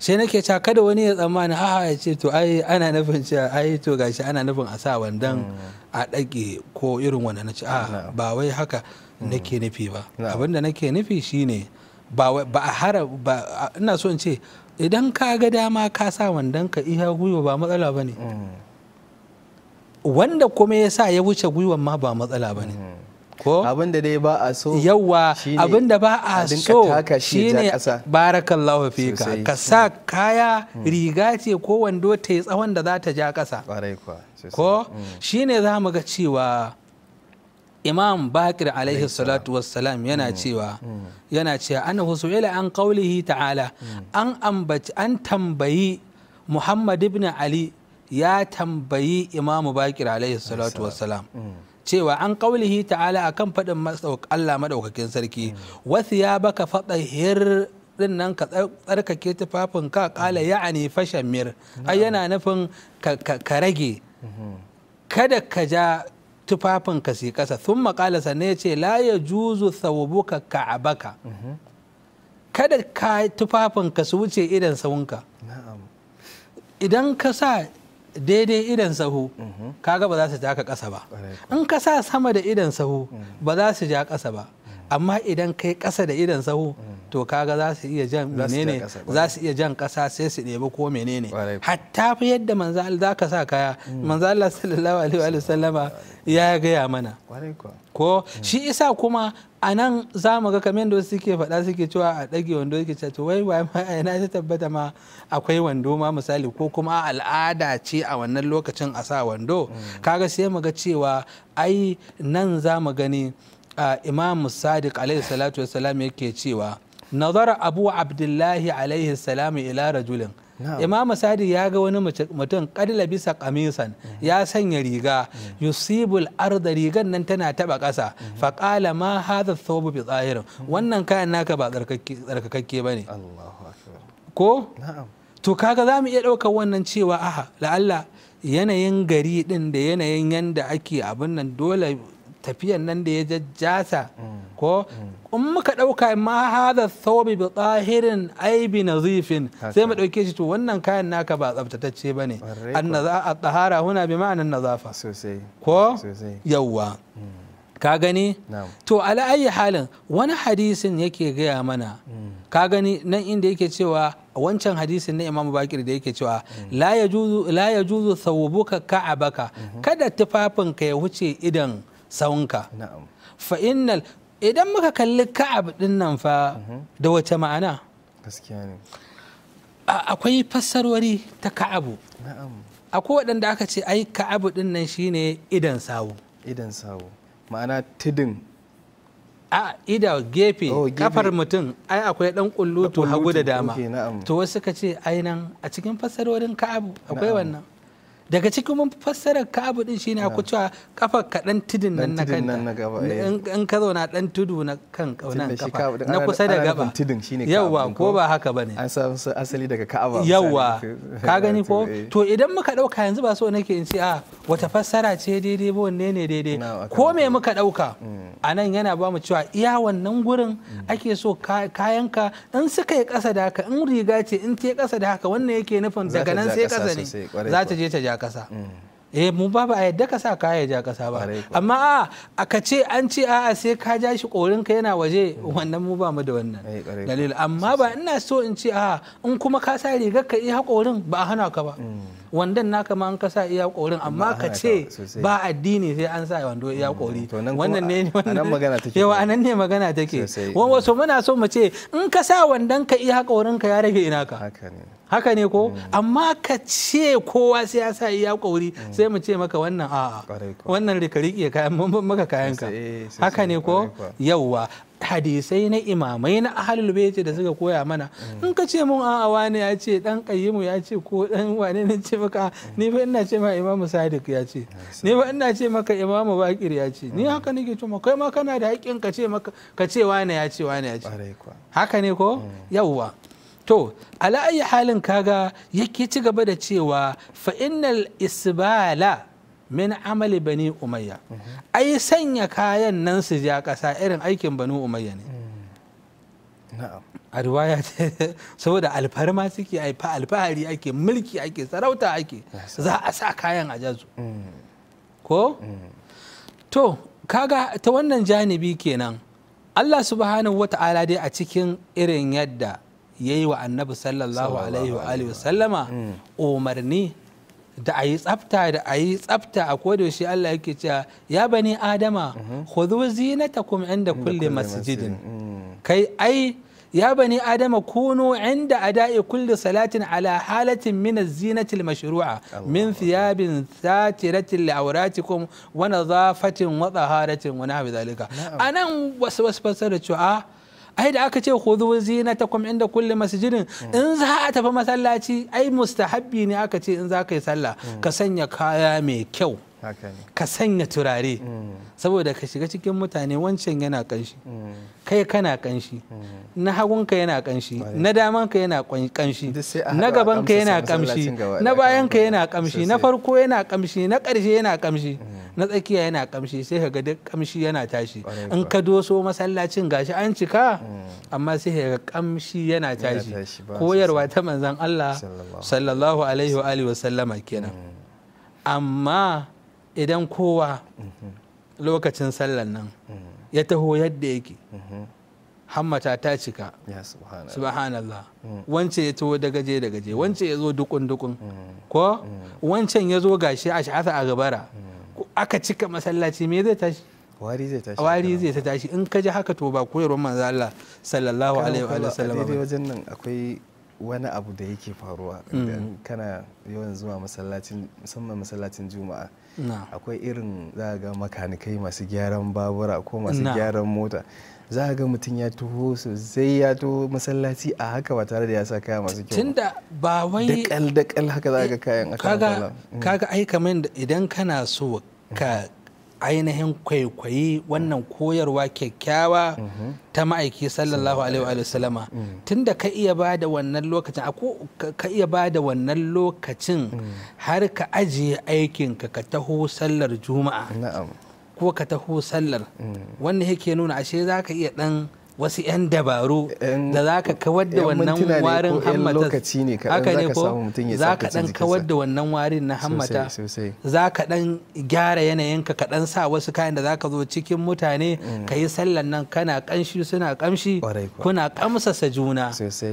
sai nake cewa kada wani ya tsammani a ya ce to ai ana nufin cewa ai to gashi ana nufin a sa wandan a ɗage ko irin wannan. Na ce a ba wai haka nake nufi ba. Abinda nake nufi shine ba a hara ba, ina so in ce idan ka ga dama ka sa wandan ka iya gwiwa ba matsala ba ne, wanda kuma ya sa ya wuce gwiwan ma ba matsala ba ne. Ko abinda dai ba a so, yawa abinda ba a so shine barakallahu fika, ka sa kaya riga ce ko wando ta yi tsawon da za ta ja ƙasa. Ko shine za mu ga cewa Imam Bakir alaihi salatu wassalam yana cewa yana cewa annahu su'ila an qawlihi ta'ala, an ambaci an tambayi Muhammad ibn Ali, ya tambayi Imam Bakir alaihi salatu wassalam cewa an qawlihi ta'ala akan faɗin Allah madaukakin sarki, wa thiyabaka fatahhir din nan ka tsarkake tufafinka, qala ya'ani fashammir, ai yana nufin ka rage, kada ka ja tufafinka su kasa. Thumma qala, sannan ya ce la yajuzu thawbuka ka'abaka, kada ka tufafinka su wuce idan sahunka. Idan ka sa daidai idan sahu, kaga ba za su taka ƙasa ba. In ka sa sama da idan sahu, ba za su ja ƙasa ba. Amma idan kai ƙasa da idan sahu, to kaga za su iya jan menene, za su iya jan ƙasa sai su ɗebi ko menene. Hatta fi yadda manzo Allah zaka sa kaya, manzo Allah sallallahu alaihi wa sallama ya gaya mana. Ko shi isa kuma a nan za mu ga kamar yadda wasu suke faɗa suke cewa a ɗage wando, suke cewa to wai wai ma ina ta tabbata ma akwai wando ma misali, ko kuma al'ada ce a wannan lokacin a sa wando. Kaga sai mu ga cewa ai nan za mu gani Imam Sadiq alaihi salatu wassalam yake cewa nazara Abu Abdullahi alaihi salam ila rajulin. Imam Sadiq ya ga wani mutum qad labisa qamisan, ya sanya riga, yusibul arda, rigan nan tana taba ƙasa. Fa qala ma hadha thawbu bi zahir, wannan kayan naka ba tsarkakakke bane. Allahu akbar. Ko to kaga zamu iya ɗaukar wannan cewa aha la'alla yanayin gari din da yanayin yanda ake abin nan dole tafiyan nan da ya jajjasa. Ko in muka ɗauka ma hadha thawbi bi tahirin ay bi nazifin, sai mu ɗauke shi to wannan kayan naka ba tsaftatacce bane. Annaza at-tahara huna bi ma'anan nazafa. Sosai. Ko yawwa ka gani. To ala ayi halin wani hadisin yake gaya mana, ka gani nan inda yake cewa wancan hadisin na Imam Bakir da yake cewa la yajuzu thawbuka ka'abaka, kada tufafinka ya wuce idan sawunka. Fa innal, idan muka kalli ka'ab din nan fa da wace ma'ana? Gaskiya ne. Akwai fassarori ta ka'abu. Akwai waɗanda aka ce ai ka'abu din nan shine idan sawu. Idan sawu. Ma'ana tudun. A ida gefe kafar mutum ai akwai dan kullutu hagu da dama. To wasu suka ce ai nan a cikin fassarorin ka'abu akwai wannan. Daga cikin mun fassarar ka'abu din shine akwai cewa kafa ka dan tudun nan na kanta, in ka zauna dan tudu na kan kaunan kafa na kusa da gaba, yawa ko ba haka bane, an samu asali daga ka'aba. Yawa ka gani ko. To idan muka dauka yanzu ba so nake in ce a wata fassara ce daidai ba wanne ne daidai, ko me muka dauka anan yana ba mu cewa iya wannan gurin ake so kayanka in suka yi kasa da haka, in riga ce in ta kasa da haka, wannan yake nufin daga nan sai kasa ne za ta je ta ja kasa. Mu ba ba a yadda ka sa kaya ja kasa ba, amma a ka ce an ce a'a sai ka ja shi korinka yana waje, wannan mu ba mu da wannan dalil. Amma ba ina so in ce a in kuma ka sa rigar ka iya korin ba a hana ka ba, wandan naka ma an ka sa iya korin, amma ka ce ba addini sai an sa wando iya kori, wannan ne wannan magana take. Yawa anan ne magana take. Wasu muna so mu ce in ka sa wandan ka iya korin ka ya rage ina ka. Haka ne ko? Amma ka ce kowa sai ya sa iya kauri, sai mu ce maka wannan a'a, wannan rika rike kayan maka kayanka. Haka ne ko? Yawwa, hadisai na imamai na ahlul bait da suka koya mana, in ka ce mun a'a wani ya ce, dan qayyimu ya ce, ko dan wane ne, ce maka ni fa ina ce ma Imamu Sadiq ya ce, ni fa ina ce maka Imamu Bakir ya ce, ni haka nake ce kai ma kana da haƙƙin ka ce maka ka ce wani ya ce, wani ya ce. Haka ne ko? Yawwa. To ala ayi halin kaga yake ci gaba da cewa fa innal isbala min amali Bani Umayya, ai sanya kayan nan su ja ƙasa irin aikin Bani Umayya ne. A riwaya saboda alfarma suke, alfahari ake, mulki ake, sarauta ake, za a sa kayan a jazu ko. To kaga ta wannan janibi kenan Allah subhanahu wata'ala dai a cikin irin yadda yayi wa Annabi sallallahu alaihi wa alihi wa sallama umarni da a yi tsafta, da a yi tsafta a kodayaushe. Allah yake cewa ya bani adama khudhu zinatakum inda kulli masjidin, kai ai ya bani adama kunu inda ada'i kulli salatin ala halatin min az-zinati al-mashru'a min thiyabin satiratin li awratikum wa nadhafatin wa taharatin wa nahwi dhalika. Anan wasu fasara cewa ai da aka ce khudhu zinatakum inda kulli masjidin, in za a tafi masallaci ai mustahabbi ne aka ce in za ka yi sallah ka sanya kaya mai kyau, ka sanya turare, saboda ka shiga cikin mutane wancan yana kanshi, kai kana kanshi, na hagunka yana kanshi, na damanka yana kanshi, na gabanka yana kamshi, na bayanka yana kamshi, na farko yana kamshi, na ƙarshe yana kamshi, na tsakiya yana kamshi, sai ka ga duk kamshi yana tashi. In ka doso masallacin gashi an cika, amma sai ka ga kamshi yana tashi. Koyarwa ta manzon Allah sallallahu alaihi wa alihi wa sallama kenan. Amma idan kowa lokacin sallan nan ya taho yadda yake, hammata ta cika, subhanallah, wance ya taho da gaje da gaje, wance ya zo dukun dukun, ko wancan ya zo gashi a sha'asa a gabara, aka cika masallaci, me zai tashi? Wari zai tashi. Wari zai ta tashi. In ka ji haka to ba koyarwar manzo Allah sallallahu alaihi wa sallam. Daidai wajen nan akwai wani abu da yake faruwa idan kana yawan zuwa masallacin, musamman masallacin Juma'a, akwai irin za ga makanikai masu gyaran babura ko masu gyaran mota, za ga mutum ya taho sosai, ya taho masallaci a haka ba tare da ya sa kaya masu kyau, tunda ba wai dakal dakal haka za ga kayan. Kaga kaga ai kamar idan kana so ka ainihin kwaikwayi wannan koyarwa kyakkyawa ta ma'aiki sallallahu alaihi wa sallama, tunda ka iya ba da wannan lokacin, ka iya ba da wannan lokacin har ka ajiye aikinka ka taho sallar Juma'a ko ka taho sallar, wannan yake nuna ashe za ka iya dan wasu 'yan dabaru da za ka kawar da wannan warin hammata. Haka ne ko? Za ka dan kawar da wannan warin na hammata, za ka dan gyara yanayinka, ka dan sa wasu kayan da za ka zo cikin mutane ka yi sallan nan kana kanshi, suna kamshi, kuna kamsasa juna,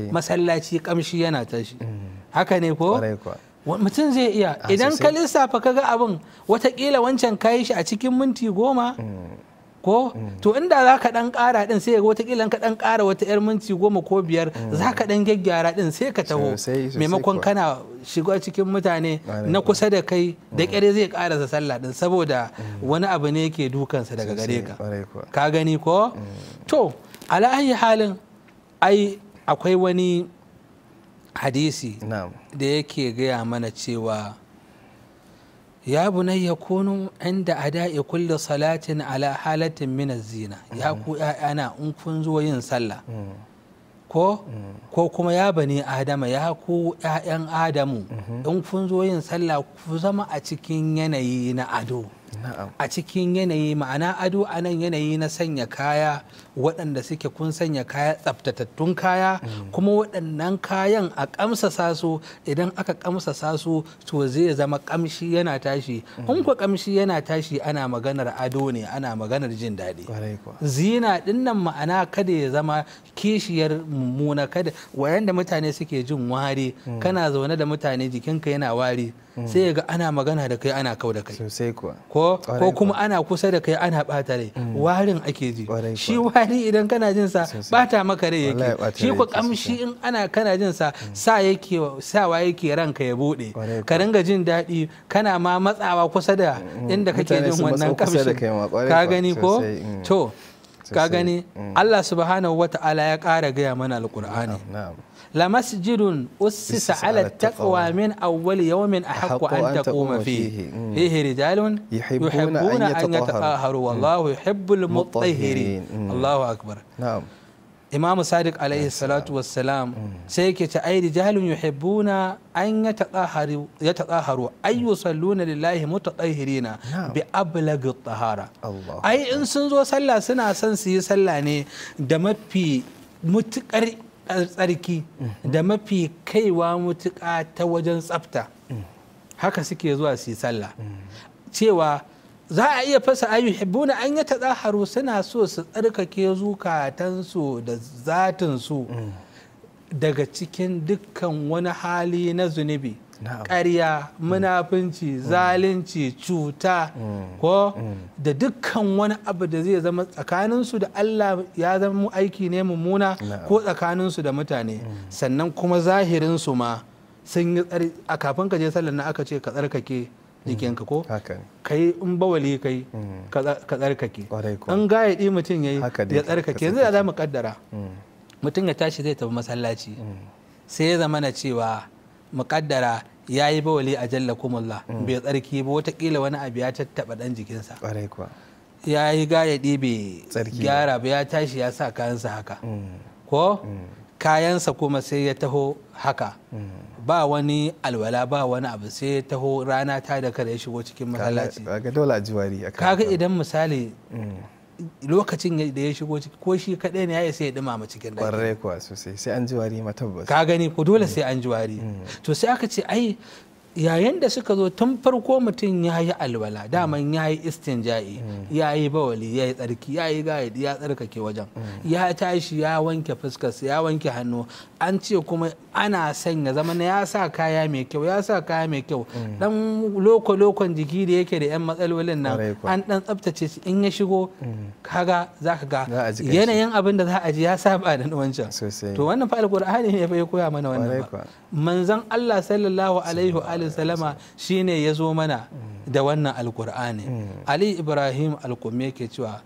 masallaci kamshi yana tashi. Haka ne ko? Mutum zai iya idan ka lissafa ka ga abin watakila wancan kayi shi a cikin minti 10 ko to inda za ka dan kara din sai watakila ka dan kara wata yar minti 10 ko 5 za ka dan gyaggyara din sai ka taho, maimakon kana shiga cikin mutane na kusa da kai da kyare zai karasa sallah din saboda wani abu ne yake dukansa daga gare ka. Ka gani ko? To ala ayi halin ai akwai wani hadisi da yake gaya mana cewa ya bunayya kunu inda ada'i kulli salatin ala halatin min az-zina, ya ku ƴaƴana in kun zo yin sallah, ko ko kuma ya bani adama, ya ku ƴaƴan adamu in kun zo yin sallah ku zama a cikin yanayi na ado. A cikin yanayi, ma'ana ado a nan yanayi na sanya kaya waɗanda suke kun sanya kaya tsaftatattun kaya, kuma waɗannan kayan a ƙamsasa su, idan aka ƙamsasa su to zai zama ƙamshi yana tashi. In ku ƙamshi yana tashi ana maganar ado ne, ana maganar jin daɗi. Zina ɗin nan ma'ana kada ya zama kishiyar mummuna, kada wayanda mutane suke jin wari, kana zaune da mutane jikinka yana wari, Sai ga ana magana da kai ana kau da kai. Sosai kuwa. Ko kuma ana kusa da kai ana bata rai. Warin ake ji. Shi wari idan kana jin sa bata maka rai yake. Shi ku kamshi in ana kana jin sa sa yake sawa yake ranka ya bude. Ka ringa jin daɗi kana ma matsawa kusa da inda kake jin wannan kamshin. Ka gani ko? To ka gani Allah subhanahu wata'ala ya ƙara gaya mana alƙur'ani. لمسجد أسس على التقوى من أول يوم أحق أن تقوم فيه فيه رجال يحبون أن يتطهروا والله يحب المطهرين. الله أكبر. نعم. إمام صادق عليه الصلاة والسلام سيكت أي رجال يحبون أن يتطهروا أي يصلون لله متطهرين بأبلغ الطهارة. أي إن سنزو صلى سنة سنسي صلى دمت في متقر tsarki da mafi kaiwa mutuƙa ta wajen tsafta. Haka suke zuwa su yi sallah. Cewa za a iya fasa ayu hibbuna an yi tsaharu, suna so su tsarkake zukatansu da zatinsu daga cikin dukkan wani hali na zunubi, ƙarya, munafunci, zalunci, cuta, ko da dukkan wani abu da zai zama tsakaninsu da Allah ya zama aiki ne mummuna ko tsakaninsu da mutane. Sannan kuma zahirinsu ma sun yi tsari. A kafin ka je sallar na aka ce ka tsarkake jikinka ko kai in bawali kai ka tsarkake, in gayaɗi mutum ya yi ya tsarkake. Yanzu da za mu kaddara mutum ya tashi zai tafi masallaci, sai ya zama na cewa muƙaddara ya yi bawali a jallakumullah bai tsarki ba, watakila wani abu ya tattaɓa ɗan jikinsa, ya yi gayaɗi bai gyara ba, ya tashi ya sa kayansa haka ko kayansa kuma sai ya taho haka, ba wani alwala ba wani abu, sai ya taho rana ta da kada ya shigo cikin masallaci. Kaga idan misali lokacin da ya shigo ciki ko shi kaɗai ne ya isa ya dumama cikin ɗaki. Ƙwarai kuwa sosai, sai an ji wari ma tabbas. Ka gani ko dole sai an ji wari. To sai aka ce ai yayin da suka zo tun farko mutum ya yi alwala, daman ya yi istinja'i, ya yi bawali, ya yi tsarki, ya yi gayadi, ya tsarkake wajen, ya tashi ya wanke fuskarsa, ya wanke hannu. An ce kuma ana son ya zama ya sa kaya mai kyau, ya sa kaya mai kyau, dan loko lokon jiki da yake da yan matsalolin nan an dan tsaftace shi. In ya shigo kaga zaka ga yanayin abin da za a ji ya saba da wancan. To wannan fa alqur'ani ne fa ya koya mana wannan ba. Manzon Allah sallallahu alaihi wa salama shine ya zo mana da wannan alkur'ani. Ali Ibrahim Alqummi yake cewa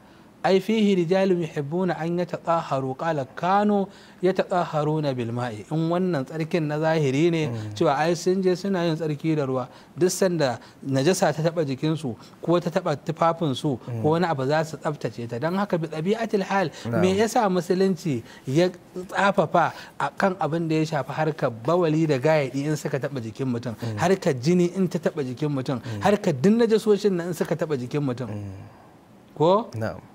ai fihi rijalun yuhibbuna an yatatahharu, qala kanu yatatahharuna bil ma'i. In wannan tsarkin na zahiri ne cewa ai sun je suna yin tsarki da ruwa, duk sanda najasa ta taba jikinsu ko ta taba tufafinsu ko wani abu za su tsaftace ta. Don haka bi ɗabi'atul hal, me yasa musulunci ya tsafafa akan abin da ya shafi harkar bawali da gayadi in suka taba jikin mutum, harkar jini in ta taba jikin mutum, harkar duk najasoshin nan in suka taba jikin mutum, ko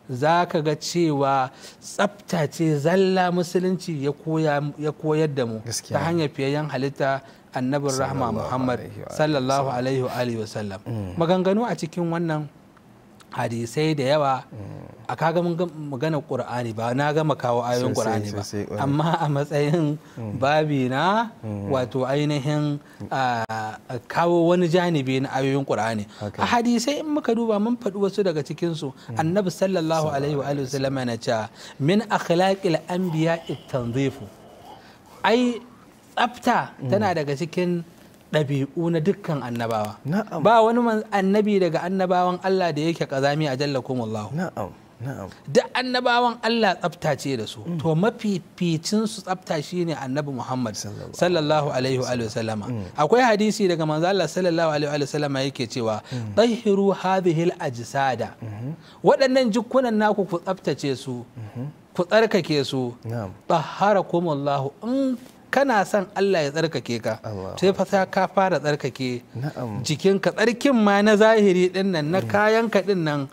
za ka ga cewa tsafta ce zalla musulunci ya koyar da mu ta hanyar fiyayyen halitta annabin rahma Muhammad sallallahu alaihi wa alihi wasallam. Maganganu a cikin wannan hadisai da yawa a kaga mun magana Qur'ani ba na gama kawo ayoyin Qur'ani ba, amma a matsayin babi na wato ainihin kawo wani janibi na ayoyin Qur'ani. A hadisai in muka duba mun faɗi wasu daga cikin su. Annabi sallallahu alaihi wa alihi wasallam yana cewa min akhlaqil anbiya at-tanzifu, ai tsafta tana daga cikin ɗabi'u na dukkan annabawa. Ba wani annabi daga annabawan Allah da yake ƙazami a jallakumullahu. Duk annabawan Allah tsafta ce da su. To mafificin su tsafta shine annabi Muhammad sallallahu alaihi wa sallama. Akwai hadisi daga manzo Allah sallallahu alaihi wa sallama yake cewa tahiru hadhihi al-ajsada, waɗannan jikunan naku ku tsaftace su, ku tsarkake su. Tahharakumullahu, in kana son Allah ya tsarkake ka sai fa ka fara tsarkake jikinka. Tsarkin ma na zahiri din nan, na kayanka din nan,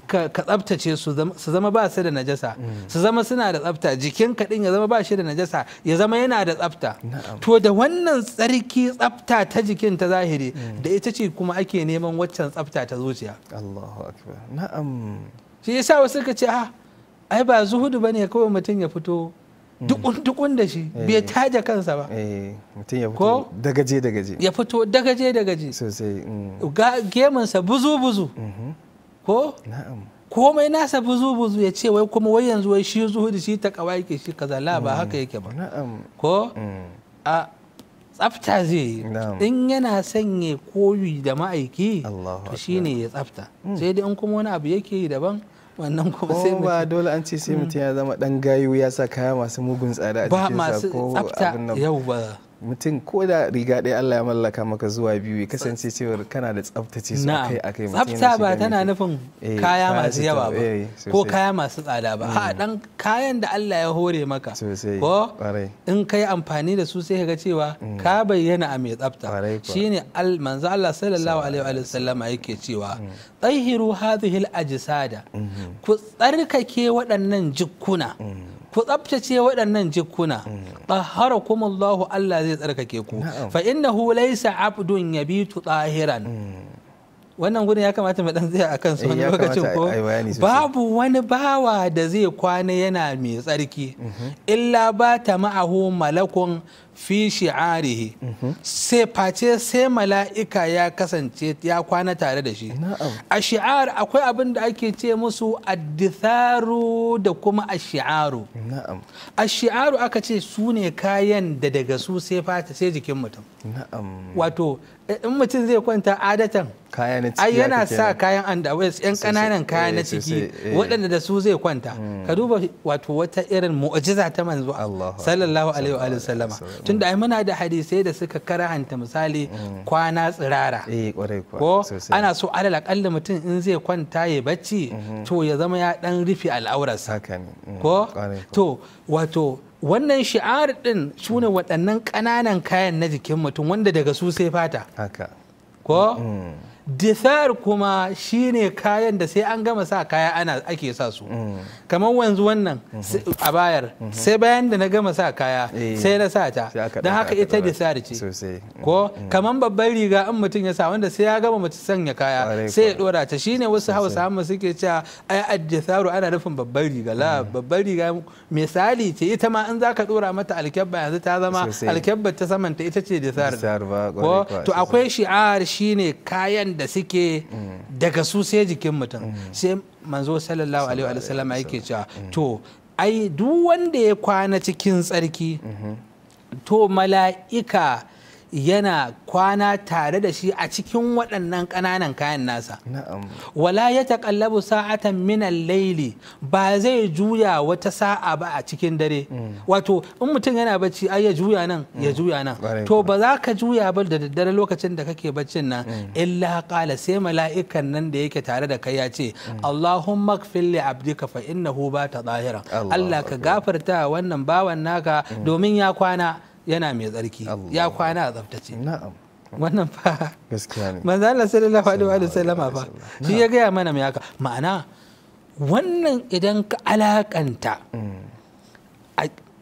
ka tsaftace su, su zama ba su da najasa, su zama suna da tsafta. Jikinka din ya zama ba shi da najasa, ya zama yana da tsafta. To da wannan tsarki tsafta ta jikin ta zahiri da ita ce kuma ake neman waccan tsafta ta zuciya. Allahu akbar. Na'am. Shi yasa wasu suka ce ai ba zuhudu bane kawai mutum ya fito Dukun da shi bai taje kansa ba. Mutum ya fito dagaje dagaje. Ya fito dagaje dagaje. Sosai. Gemunsa buzu buzu. Ko? Na'am. Komai nasa buzu buzu ya ce wai kuma wai yanzu wai shi zuhudi shi takawa yake shi kaza, la ba haka yake ba. Na'am. Ko? A tsafta zai yi. In yana son ya koyi da ma'aiki to shine ya tsafta. Sai dai in kuma wani abu yake yi daban, wannan kuma sai ba dole an ce sai mutum ya zama dan gayu ya sa kaya masu mugun tsada a jikinsa ko abin nan. Yauwa. Mutum ko da riga ɗaya Allah ya mallaka maka zuwa biyu ya kasance cewar kana da tsaftace su akai akai. Tsafta ba tana nufin kaya masu yawa ba ko kaya masu tsada ba. A dan kayan da Allah ya hore maka ko in kai amfani da su sai ka ga cewa ka bayyana a mai tsafta. Shine manzo Allah sallallahu alaihi wa sallama yake cewa tsahiru hadhihi al-ajsada, ku tsarkake waɗannan jikkuna, ku tsabtace waɗannan jikkuna, tahharakum Allah, Allah zai tsarkake ku, fa innahu laysa abdun yabitu tahiran. Wannan gurin ya kamata mu dan tsaya akan su wani lokacin ko babu wani bawa da zai kwana yana mai tsarki illa bata ma'ahu malakun fi shi'arihi, sai face sai mala'ika ya kasance ya kwana tare da shi. A shi'ar akwai abin da ake ce musu additharu da kuma ashi'aru. Ashi'aru aka ce su ne kayan da daga su sai fata sai jikin mutum. Wato in mutum zai kwanta adatan ai yana sa kayan underwear, yan kananan kaya na ciki waɗanda da su zai kwanta. Ka duba wato wata irin mu'jiza ta manzo sallallahu alaihi wa sallama. Tunda ai muna da hadisai da suka karahanta misali kwana tsirara. Ko ana so alal akalli mutum in zai kwanta ya bacci to ya zama ya dan rufe al'aurarsa. Ko to wato wannan shi'ar din sune waɗannan ƙananan kayan na jikin mutum wanda daga su sai fata. Ko dithar kuma shine kayan da sai an gama sa kaya ana ake sa su. Kamar wanzu wannan a bayar sai bayan da na gama sa kaya sai na sa ta, don haka ita dithar ce. Ko kamar babban riga in mutum ya sa wanda sai ya gama mutum sanya kaya sai ya dora ta, shine wasu Hausa mu suke cewa ai additharu ana nufin babban riga. La, babban riga misali ce ita ma in zaka dora mata alkyabba yanzu ta zama alkyabba ta samanta ita ce dithar. Ko to akwai shi'ar shine kayan da suke daga su sai jikin mutum. Sai manzo sallallahu alaihi wa sallam yake cewa to ai duk wanda ya kwana cikin tsarki to mala'ika yana kwana tare da shi a cikin waɗannan ƙananan kayan nasa. Wala ya taƙallabu sa'atan minan laili, ba zai juya wata sa'a ba a cikin dare. Wato in mutum yana bacci ai ya juya nan ya juya nan, to ba za ka juya ba da daddare lokacin da kake baccin nan illa qala, sai mala'ikan nan da yake tare da kai ya ce Allahumma ighfir li abdika fa innahu bata zahiran. Allah ka gafarta wannan bawan naka domin ya kwana yana mai tsarki, ya kwana a tsaftace. Wannan fa gaskiya ne. Manzo Allah sallallahu alaihi wa sallama fa shi ya gaya mana mai haka. Ma'ana wannan idan ka alakanta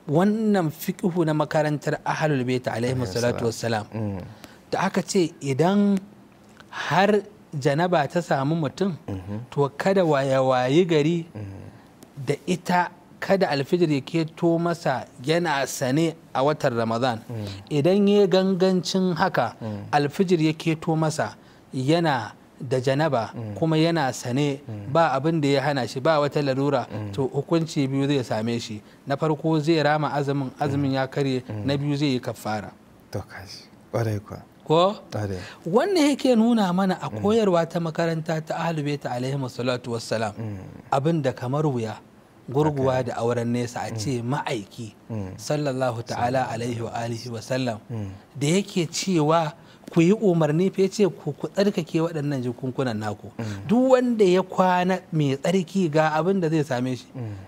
wannan fiqhu na makarantar ahlul bait alaihi salatu wassalam da aka ce idan har janaba ta samu mutum to kada waye gari da ita, kada alfijir ya keto masa yana sane a watan Ramadan. Idan ya gangancin haka alfijir ya keto masa yana da janaba kuma yana sane ba abin da ya hana shi, ba wata larura, to hukunci biyu zai same shi. Na farko zai rama azumin, azumin ya karye. Na biyu zai yi kafara. To kashi ƙwarai kuwa. Ko wannan yake nuna mana a koyarwa ta makaranta ta Ahlul Bait alaihi salatu wassalam abin da kamar wuya gurguwa da auren nesa a ce ma'aiki sallallahu ta'ala alaihi wa alihi wa sallam da yake cewa ku yi umarni fa ce ku tsarkake waɗannan jikunkunan naku. Duk wanda ya kwana mai tsarki ga abin da zai same shi.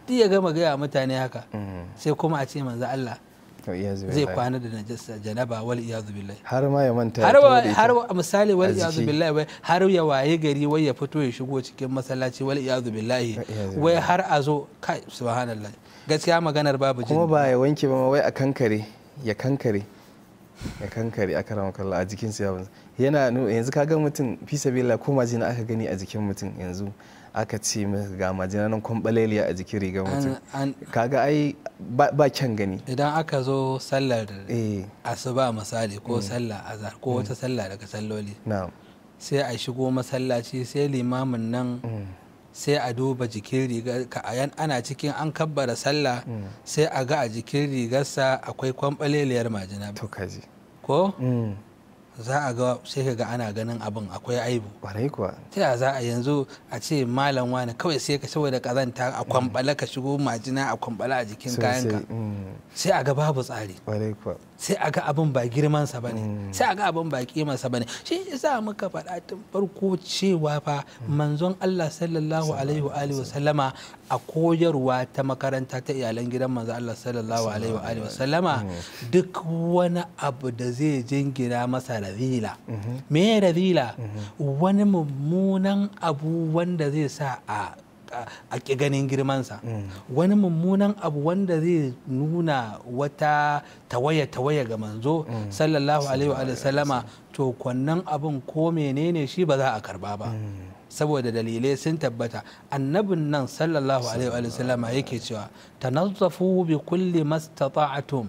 Duk ya gama gaya mutane haka sai kuma a ce manzo Allah zai kwana da najasa janaba wal iyazu billahi, har ma ya manta har misali wal iyazu billahi, wai har ya waye gari wai ya fito ya shigo cikin masallaci wal iyazu billahi, wai har a zo kai subhanallah. Gaskiya maganar babu jin kuma ba ya wanke ba, wai a kankare ya kankare ya kankare a karamar kalla a jikin sa yana yanzu kaga mutum fi sabila ko majina aka gani a jikin mutum yanzu Aka ce ga majina nan kwambaleliya a jikin rigar mutum, kaga ai ba kyan gani. Idan aka zo sallar asuba misali, ko sallar azhar, ko wata sallah daga salloli, sai a shigo masallaci, sai limamin nan sai a duba jikin rigar, ana cikin an kabbara sallah, sai a ga a jikin rigarsa akwai kwambaleliyar majina. To kaji ko za a ga, sai ka ga ana ganin abin akwai aibu. Kwarai kuwa. Ta ya za a yanzu a ce malam wani kawai sai ka saboda kazanta a kwambala ka shigo, majina a kwambala a jikin kayanka, sai a ga babu tsari. Kwarai kuwa. Sai a ga abin ba girmansa ba ne, sai a ga abin ba kimarsa ba ne. Shi yasa muka faɗa tun farko cewa fa manzon Allah sallallahu alaihi wa alihi wa sallama, a koyarwa ta makaranta ta iyalan gidan manzon Allah sallallahu alaihi wa alihi wa sallama, duk wani abu da zai jingina masa razila. Me razila? Wani mummunan abu wanda zai sa a ƙi ganin girmansa, wani mummunan abu wanda zai nuna wata tawaye-tawaye ga manzo sallallahu alaihi wa sallama, to kwannan abin ko menene shi ba za a karba ba, saboda dalilai sun tabbata. Annabin nan sallallahu alaihi wa sallama yake cewa tanazzafu bi kulli mastata'tum,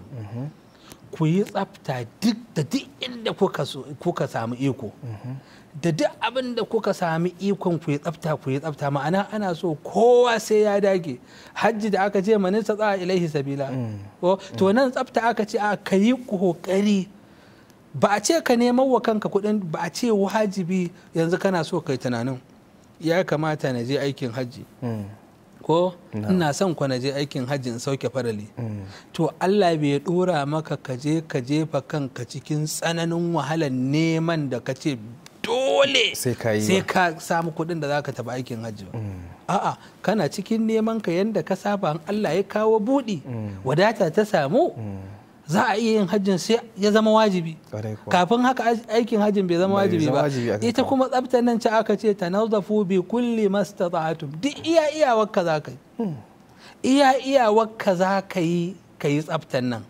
ku yi tsafta duk da duk inda kuka samu iko, da duk abin da kuka sami ikon ku yi tsafta, ku yi tsafta. Ma'ana ana so kowa sai ya dage. Hajji da aka ce man istata ilaihi sabila, to nan tsafta aka ce a ka yi kokari, ba a ce ka neman wa kanka kuɗin, ba a ce wajibi. Yanzu kana so kai tunanin ya kamata na je aikin hajji, ko ina son ku na je aikin hajji in sauke farali, to Allah bai dora maka ka je ka jefa kanka cikin tsananin wahalar neman da ka ce dole sai ka samu kuɗin da zaka tafi aikin hajji ba. A'a, kana cikin neman ka yanda ka saba, Allah ya kawo buɗi, wadata ta samu, za a iya yin hajjin, sai ya zama wajibi. Kafin haka aikin hajjin bai zama wajibi ba. Ita kuma tsaftar nan ce aka ce tanazzafu bi kulli mastata'tum, duk iya iyawarka za ka yi, iya iyawarka za ka yi, ka yi tsaftar nan.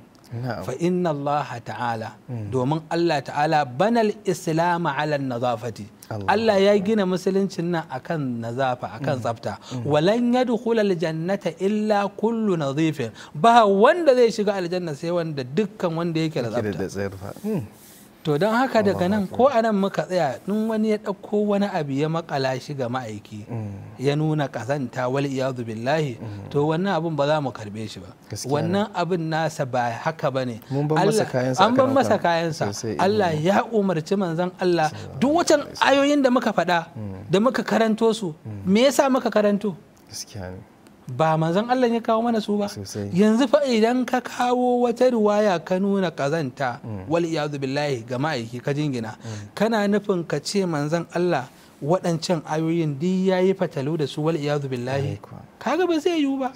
Fa inna Allah ta'ala, domin Allah ta'ala, banal islam ala nazafati, Allah ya gina musuluncin nan akan nazafa, akan tsafta. Walan yadkhul aljannata illa kullu nadhifin, ba wanda zai shiga aljanna sai wanda dukkan wanda yake da tsafta. To don haka daga nan ko anan muka tsaya, in wani ya ɗauko wani abu ya makala shi ga ma'aiki, ya nuna ƙazanta, wal iyadu billahi, to wannan abun ba za mu karbe shi ba. Wannan abun nasa ba haka ba ne. An ban masa kayansa. Allah ya umarci manzon Allah duk wacan ayoyin da muka faɗa da muka karanto su, me yasa muka karanto? Ba manzon Allah ya kawo mana su ba. Yanzu fa idan ka kawo wata riwaya ka nuna kazanta, wal iyadu billahi, ga ma'aiki ka jingina, kana nufin ka ce manzon Allah waɗancan ayoyin duk yayi fatalu da su, wal iyadu billahi, kaga ba zai yiwu ba.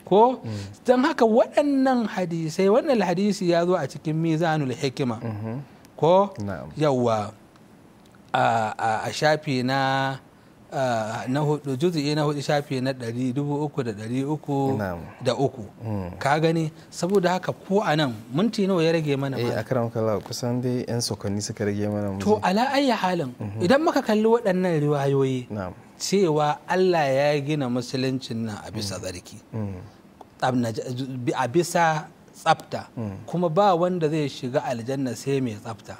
Ko don haka waɗannan hadisai, wannan hadisi ya zo a cikin Mizanul Hikima, ko yawa a shafi na hudu, juzu'i na hudu, shafi na 3,303. Ka gani? Saboda haka ko a nan minti nawa ya rage mana? Eh, akram kallah, kusan dai yan sokonni suka rage mana. To ala ayyi halin, idan muka kalli waɗannan riwayoyi cewa Allah ya gina musuluncin nan a bisa tsarki, a bisa tsafta, kuma ba wanda zai shiga aljanna sai mai tsafta,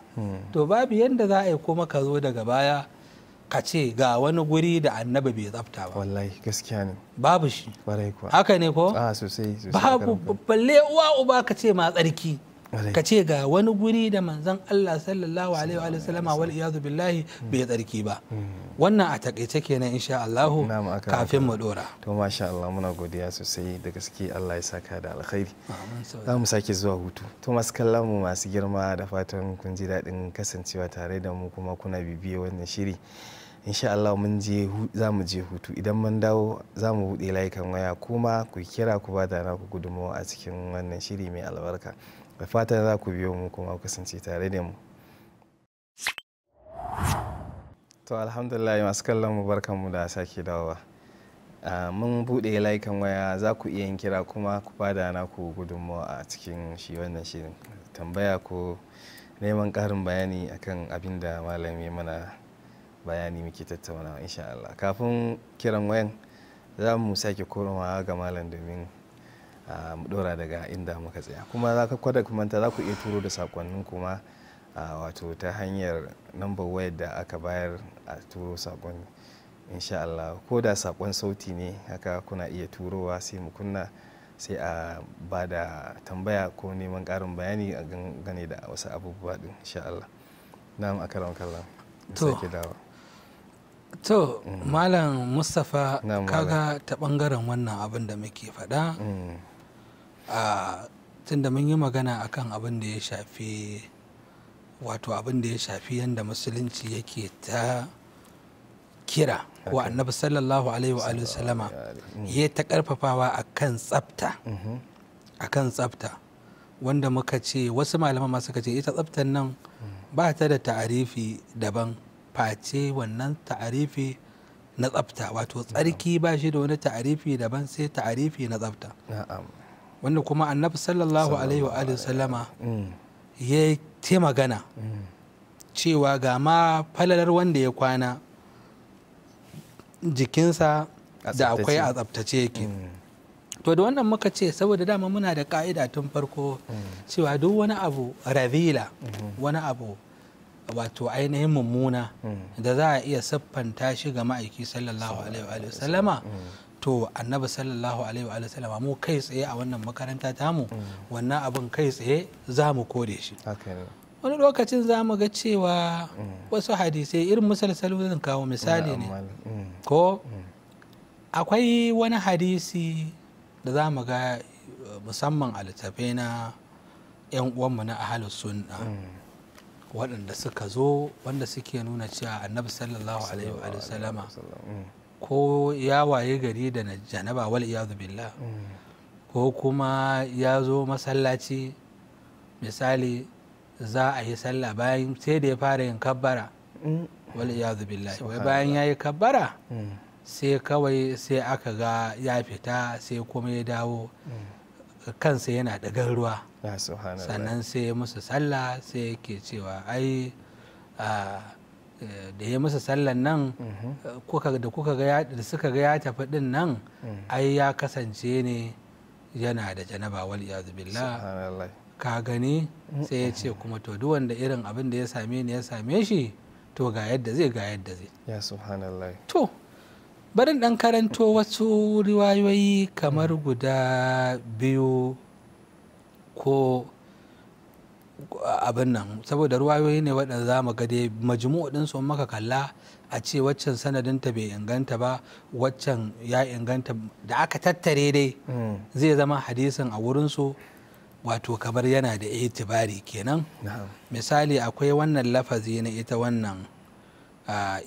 to babu yanda za a yi kuma ka zo daga baya ka ce ga wani guri da annabi bai tsafta ba. Wallahi gaskiya ne. Babu shi. Haka ne ko? A sosai sosai. Babu, balle uwa uba ka ce ma tsarki. Ka ce ga wani guri da manzon Allah sallallahu alaihi wa sallama, wal iyadu billahi, bai tsarki ba. Wannan a takaice kenan insha Allah kafin mu dora. To masha Allah, muna godiya sosai da gaske, Allah ya saka da alkhairi. Za mu sake zuwa hutu. To masu kallon mu masu girma, da fatan kun ji daɗin kasancewa tare da mu kuma kuna bibiye wannan shiri. Insha Allah mun je za mu je hutu, idan mun dawo za mu buɗe layukan waya kuma ku kira ku ba da naku gudunmawa a cikin wannan shiri mai albarka. Da fatan za ku biyo mu kuma ku kasance tare da mu. To alhamdulillah, masu kallon mu, barkan mu da sake dawowa. Mun buɗe layukan waya, za ku iya yin kira kuma ku ba da naku gudunmawa a cikin shi wannan shirin, tambaya ko neman ƙarin bayani akan abin da malami mana bayani muke tattaunawa insha Allah. Kafin kiran wayan za mu sake komawa ga malam domin mu dora daga inda muka tsaya. Kuma za ka kwada manta za ku iya turo da sakonnin kuma wato ta hanyar nambar wayar da aka bayar a turo sakonni insha Allah. Ko da sakon sauti ne haka kuna iya turowa sai mu kunna, sai a ba da tambaya ko neman ƙarin bayani a gane da wasu abubuwa din insha Allah. Na'am, akaram kallam. Sake dawo. To Malam Mustapha, kaga ta bangaren wannan abin da muke faɗa, tunda mun yi magana akan abin da ya shafi, wato abin da ya shafi yadda musulunci yake ta kira ko annabi sallallahu alaihi wa sallama ya ta karfafawa akan tsafta, akan tsafta, wanda muka ce wasu malaman ma suka ce ita tsaftan nan ba ta da ta'arifi daban face wannan ta'arifi na tsafta, wato tsarki ba shi da wani ta'arifi daban sai ta'arifi na tsafta. Wanda kuma annabi sallallahu alaihi wa sallama ya ta magana cewa ga ma falalar wanda ya kwana jikinsa da akwai a tsaftace yake. To da wannan muka ce saboda dama muna da ka'ida tun farko cewa duk wani abu razila, wani abu wato ainihin mummuna da za a iya siffanta shi ga ma'aiki sallallahu alaihi wa sallama, to annabi sallallahu alaihi wa sallama mu kai tsaye a wannan makaranta tamu wannan abin kai tsaye za mu kore shi. Wani lokacin za mu ga cewa wasu hadisai irin misalsalu zan kawo misali ne, ko akwai wani hadisi da za mu ga musamman a littattafai na 'yan uwanmu na ahalus sunna waɗanda suka zo wanda suke nuna cewa annabi sallallahu alaihi wa sallama ko ya waye gari da janaba wal iyadu billah, ko kuma ya zo masallaci misali za a yi sallah bayan sai da ya fara yin kabbara wal iyadu billah, wai bayan ya yi kabbara sai kawai sai aka ga ya fita sai kuma ya dawo kansa yana ɗagar ruwa, sannan sai ya musu sallah, sai yake cewa ai da ya musu sallan nan da kuka ga da suka ga ya tafi din nan ai ya kasance ne yana da janaba wal iyadu billah. Ka gani sai ya ce kuma to duk wanda irin abin da ya same ni ya same shi to ga yadda zai ga yadda zai. Ya subhanallah. To barin dan karanto wasu riwayoyi kamar guda biyu ko abin nan, saboda ruwayoyi ne waɗanda za mu ga dai majmu'u ɗin su maka kalla a ce waccan sanadinta bai inganta ba, waccan ya inganta, da aka tattare dai zai zama hadisin a wurinsu wato kamar yana da itibari kenan. Misali akwai wannan lafazi na ita wannan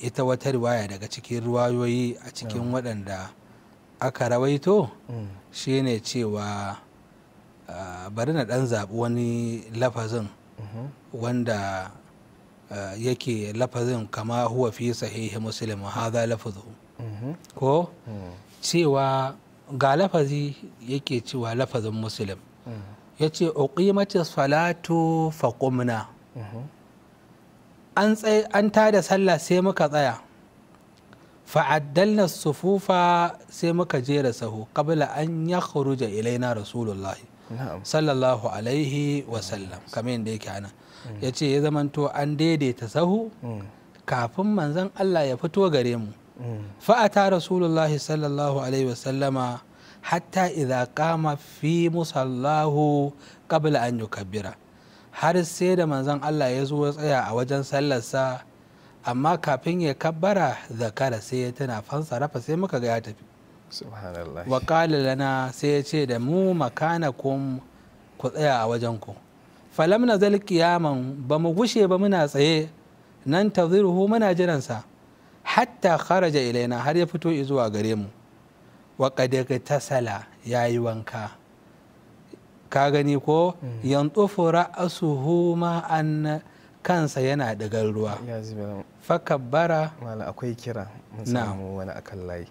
ita wata riwaya daga cikin riwayoyi a cikin waɗanda aka rawaito shine cewa bari na ɗan zaɓi wani lafazin wanda yake lafazin kama huwa fi sahihi muslim hadha lafazu, ko cewa ga lafazi yake cewa lafazin muslim yace uqimati salatu faqumna, an tada sallah sai muka tsaya, fa'addalna sufufa sai muka jera sahu qabla an yakhruja ilaina rasulullah sallallahu alaihi wasallam, kamar yadda yake ana ya ce ya zamanto an daidaita sahu kafin manzon Allah ya fito gare mu. Fa'ata rasulullah sallallahu alaihi wasallama hatta idza qama fi musallahu qabla an yukabbira, har sai da manzon Allah ya zo ya tsaya a wajen sallarsa, amma kafin ya kabbara zakara sai ya tana fansarafa sai muka ga ya tafi. Subhanallah. Wa qala lana sai ya ce da mu makanakum, ku tsaya a wajen ku. Falam nazal qiyaman, ba mu gushe ba muna tsaye, nan taziruhu muna jiransa, hatta kharaja ilaina har ya fito zuwa gare mu. Wa qad tasala yayi wanka. Ka gani ko yantufu ra'suhu ma an kansa yana digar ruwa. Fakabbara. Malam akwai kira mun samu wani akan layi.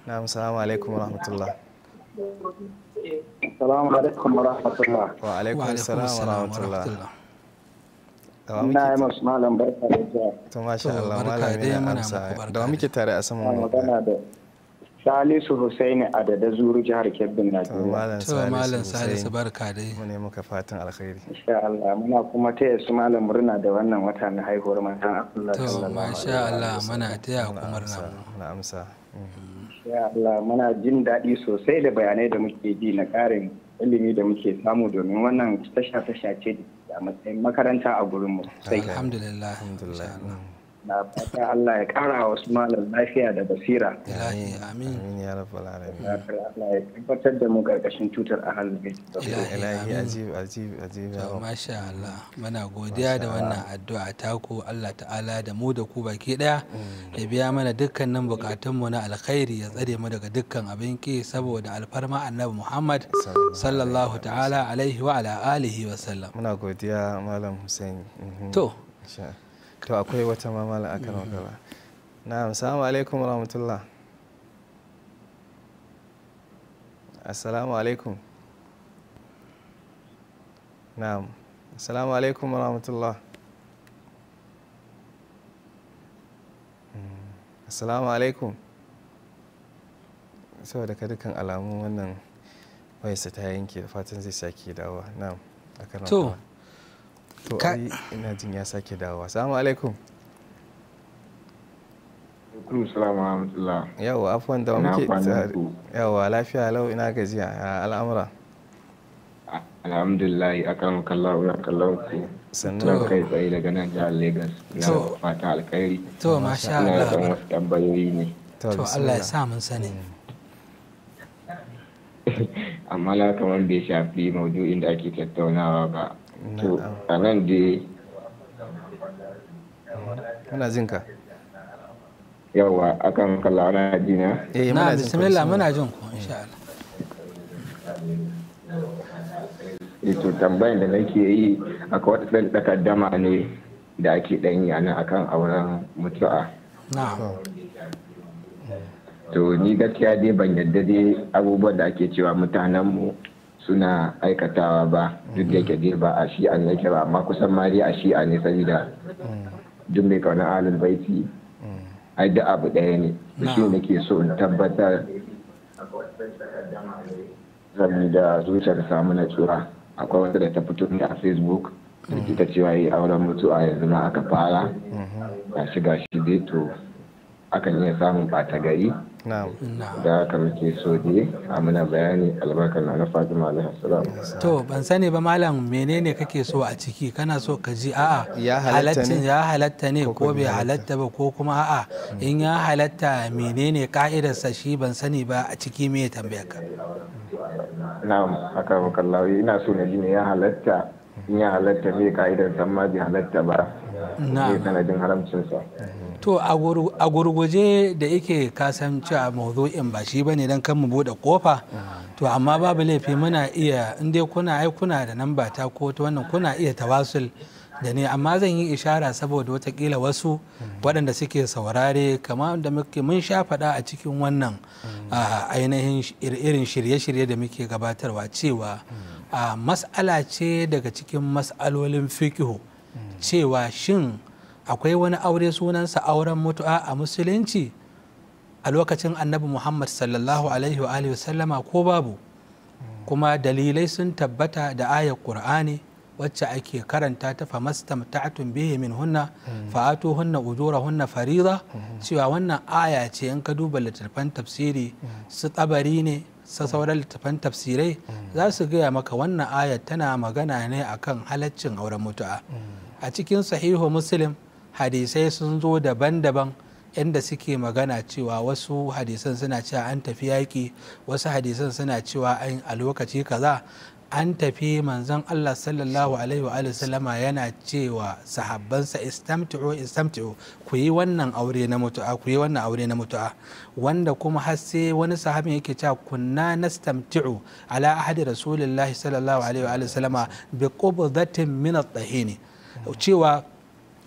Na'am, salamu alaikum wa rahmatullah. Salamu alaikum wa rahmatullah. Wa alaikum salam wa rahmatullah. Ina yi masu malam barka da zuwa. To masha Allah malam yana amsa. Da wa muke tare a saman magana da Salisu Hussaini a da Zuru jihar Kebbi Najeriya. To malam Salisu barka dai. Mu ne muka fatan alkhairi. Insha Allah muna kuma taya su malam murna da wannan wata na haihuwar manzon Allah. To masha Allah muna taya ku murna. Muna amsa. Insha Allah muna jin daɗi sosai da bayanai da muke ji na ƙarin ilimi da muke samu domin wannan tasha tasha ce a matsayin makaranta a gurinmu sosai. Alhamdulillah. Alhamdulillah. Na fata Allah ya kara wa wasu malam lafiya da basira. Ilahi amin. Amin ya rabbal alamin. Allah ya tabbatar da mu karkashin tutar ahlul bait. Ilahi ajib ajib ajib ya To masha Allah muna godiya da wannan addu'a taku, Allah ta'ala da mu da ku baki daya ya biya mana dukkanin bukatunmu na alkhairi, ya tsare mu daga dukkan abin ki saboda alfarma Annabi Muhammad sallallahu ta'ala alaihi wa ala alihi wa sallam. Muna godiya malam Hussein. To to akwai wata mamala akan wakala. Na'am, assalamu alaikum warahmatullah. Assalamu alaikum. Na'am, assalamu alaikum warahmatullah. Assalamu alaikum. Saboda ka dukkan alamun wannan wayarsa ta yanke, da fatan zai sake dawowa. Na'am, akan wakala. To ai ina jin ya sake dawowa. Assalamu alaikum. Alaikum salam wa rahmatullah. Yawwa, afwan, da muke tare. Yawwa, lafiya lau, ina gajiya, ya al'amura. Alhamdulillah, akan kallahu na kallon ku. Sannu. Kai tsaye daga nan jihar Lagos. Ina fata alkhairi. To masha Allah. Ina da wasu tambayoyi ne. To Allah ya sa mun sani. Amma na kamar bai shafi maudu'in da ake tattaunawa ba. To a nan dai muna jin ka. Yawa, akan kalla ana jina. Eh, na muna jin ka. Bismillah, muna jin ku insha Allah. Eh, to tambayan da nake yi akwai wata ɗan takaddama ne da ake ɗan yi a nan akan auren mutu'a. Na'am. To ni gaskiya dai ban yadda dai abubuwan da ake cewa mutanenmu suna aikatawa ba, duk da yake dai ba a shi'a ne yake ba, amma kusan ma dai a shi'a ne, saboda duk mai kauna ahlul baiti ai duk abu ɗaya ne. Shi nake so in tabbatar saboda zuciyar samu natsuwa. Akwai wata da ta fito ne a Facebook da ta cewa yi auren mutu'a yanzu ma aka fara gashi gashi dai, to akan iya samun ɓata gari. Na'am. Da haka muke so dai a muna bayani albarkar na Fatima alaihi salam. To ban sani ba malam, menene kake so a ciki? Kana so ka ji a'a Ya halatta ne? Ya halatta ne ko bai bai halatta ba, ko kuma a'a in ya halatta menene ka'idarsa? Shi ban sani ba a ciki me tambayar ka. Na'am, haka makallawi ina so na ji ne ya halatta, in ya halatta me ka'idar sa, ma bai halatta ba me Na'am. sanadin haramcin sa. To a gurguje da yake kasan cewa mawdu'in ba shi bane dan kan mu bude kofa. To amma babu laifi muna iya in dai kuna ai kuna da namba ta ko ta wannan kuna iya tawasul da ne, amma zan yi ishara saboda watakila wasu waɗanda suke saurare kamar da muke mun sha faɗa a cikin wannan ainihin irin shirye-shirye da muke gabatarwa cewa mas'ala ce daga cikin mas'alolin fikihu cewa shin akwai wani aure sunansa auren mutu'a a musulunci a lokacin Annabi Muhammad sallallahu alaihi wa alihi wasallama ko babu? Kuma dalilai sun tabbata da ayar Qur'ani wacce ake karanta ta famastamta'tum bihi min hunna fa'atuhunna ujurahunna farida, cewa wannan aya ce in ka duba littattafan tafsiri su Tabari ne su sauran littattafan tafsirai za su gaya maka wannan aya tana magana ne akan halaccin auren mutu'a. A cikin Sahihu Muslim hadisai sun zo daban-daban inda suke magana cewa wasu hadisan suna cewa an tafi yaƙi, wasu hadisan suna cewa an a lokaci kaza an tafi, manzon Allah sallallahu alaihi wa sallama yana cewa sahabbansa istamti'u istamti'u, ku yi wannan aure na mutu'a, ku yi wannan aure na mutu'a, wanda kuma har sai wani sahabin yake cewa kunna nastamti'u ala ahadi rasulillahi sallallahu alaihi wa sallama bi qubdatin min at-tahini, cewa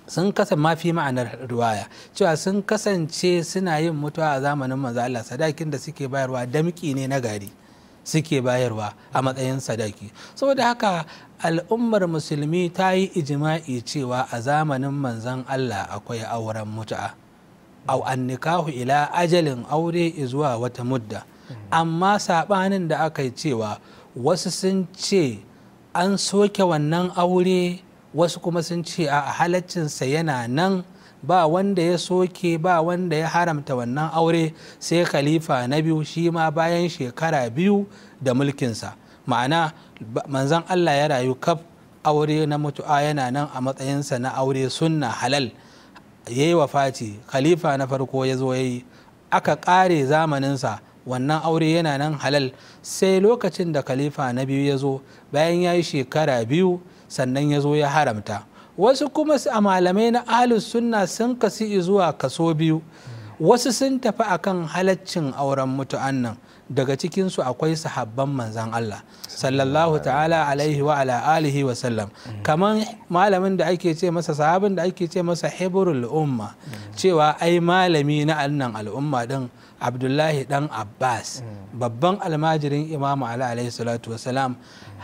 sun kasa mafi ma'anar riwaya cewa sun kasance suna yin mutuwa a zamanin manzo Allah, sadakin da suke bayarwa damki ne na gari suke bayarwa a matsayin sadaki. Saboda haka Al'ummar musulmi ta yi ijima'i cewa a zamanin manzon Allah akwai auren mutu'a, au annikahu ila ajalin, aure zuwa wata mudda. Amma saɓanin da aka yi cewa wasu sun ce an soke wannan aure, wasu kuma sun ce a halaccinsa yana nan, ba wanda ya soke, ba wanda ya haramta wannan aure sai khalifa na biyu, shi ma bayan shekara 2 da mulkinsa. Ma'ana manzon Allah ya rayu kaf aure na mutu'a yana nan a matsayinsa na aure sunna halal. Ya yi wafati, khalifa na farko ya zo ya yi, aka ƙare zamaninsa, wannan aure yana nan halal. Sai lokacin da khalifa na biyu ya zo bayan ya yi shekara 2, sannan ya zo ya haramta. Wasu kuma a malamai na ahlus sunna sun kasu zuwa kaso 2. Wasu sun tafi akan halaccin auren mutu'an nan, daga cikinsu akwai sahabban manzan Allah sallallahu ta'ala alaihi wa ala alihi wa sallam, kaman malamin da ake ce masa, sahabin da ake ce masa hibrul umma, cewa ai malami na annan al'umma din, Abdullahi dan Abbas, babban almajirin Imamu Ali alaihi salatu wa salam,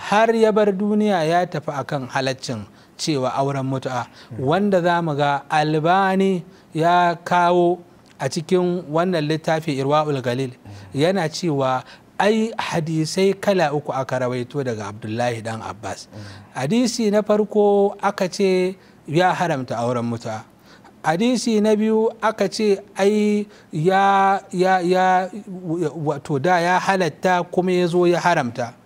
har ya bar duniya ya tafi akan halaccin cewa auren mutu'a, wanda za mu ga Albani ya kawo a cikin wannan littafi Irwa'ul Galil, yana cewa ai hadisai kala 3 aka rawaito daga Abdullahi dan Abbas. Hadisi na farko aka ce ya haramta auren mutu'a. Hadisi na biyu aka ce ai ya ya ya wato da ya halatta kuma ya zo ya haramta.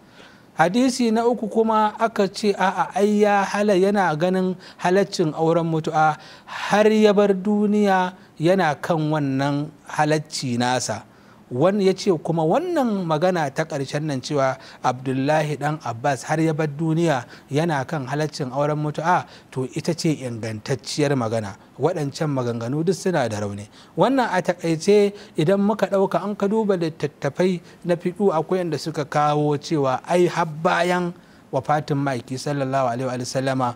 Hadisi na uku kuma aka ce a'a, ai ya hala yana ganin halaccin auren mutu'a har ya bar duniya yana kan wannan halacci nasa. Wani ya ce kuma wannan magana ta ƙarshen nan cewa Abdullahi dan Abbas har ya bar duniya yana kan halaccin auren mutu'a, to ita ce ingantacciyar magana. Waɗancan maganganu duk suna da rauni. Wannan a takaice idan muka ɗauka, an ka duba littattafai na fiƙu, akwai inda suka kawo cewa ai har bayan wafatin ma'aiki sallallahu alaihi wa sallama,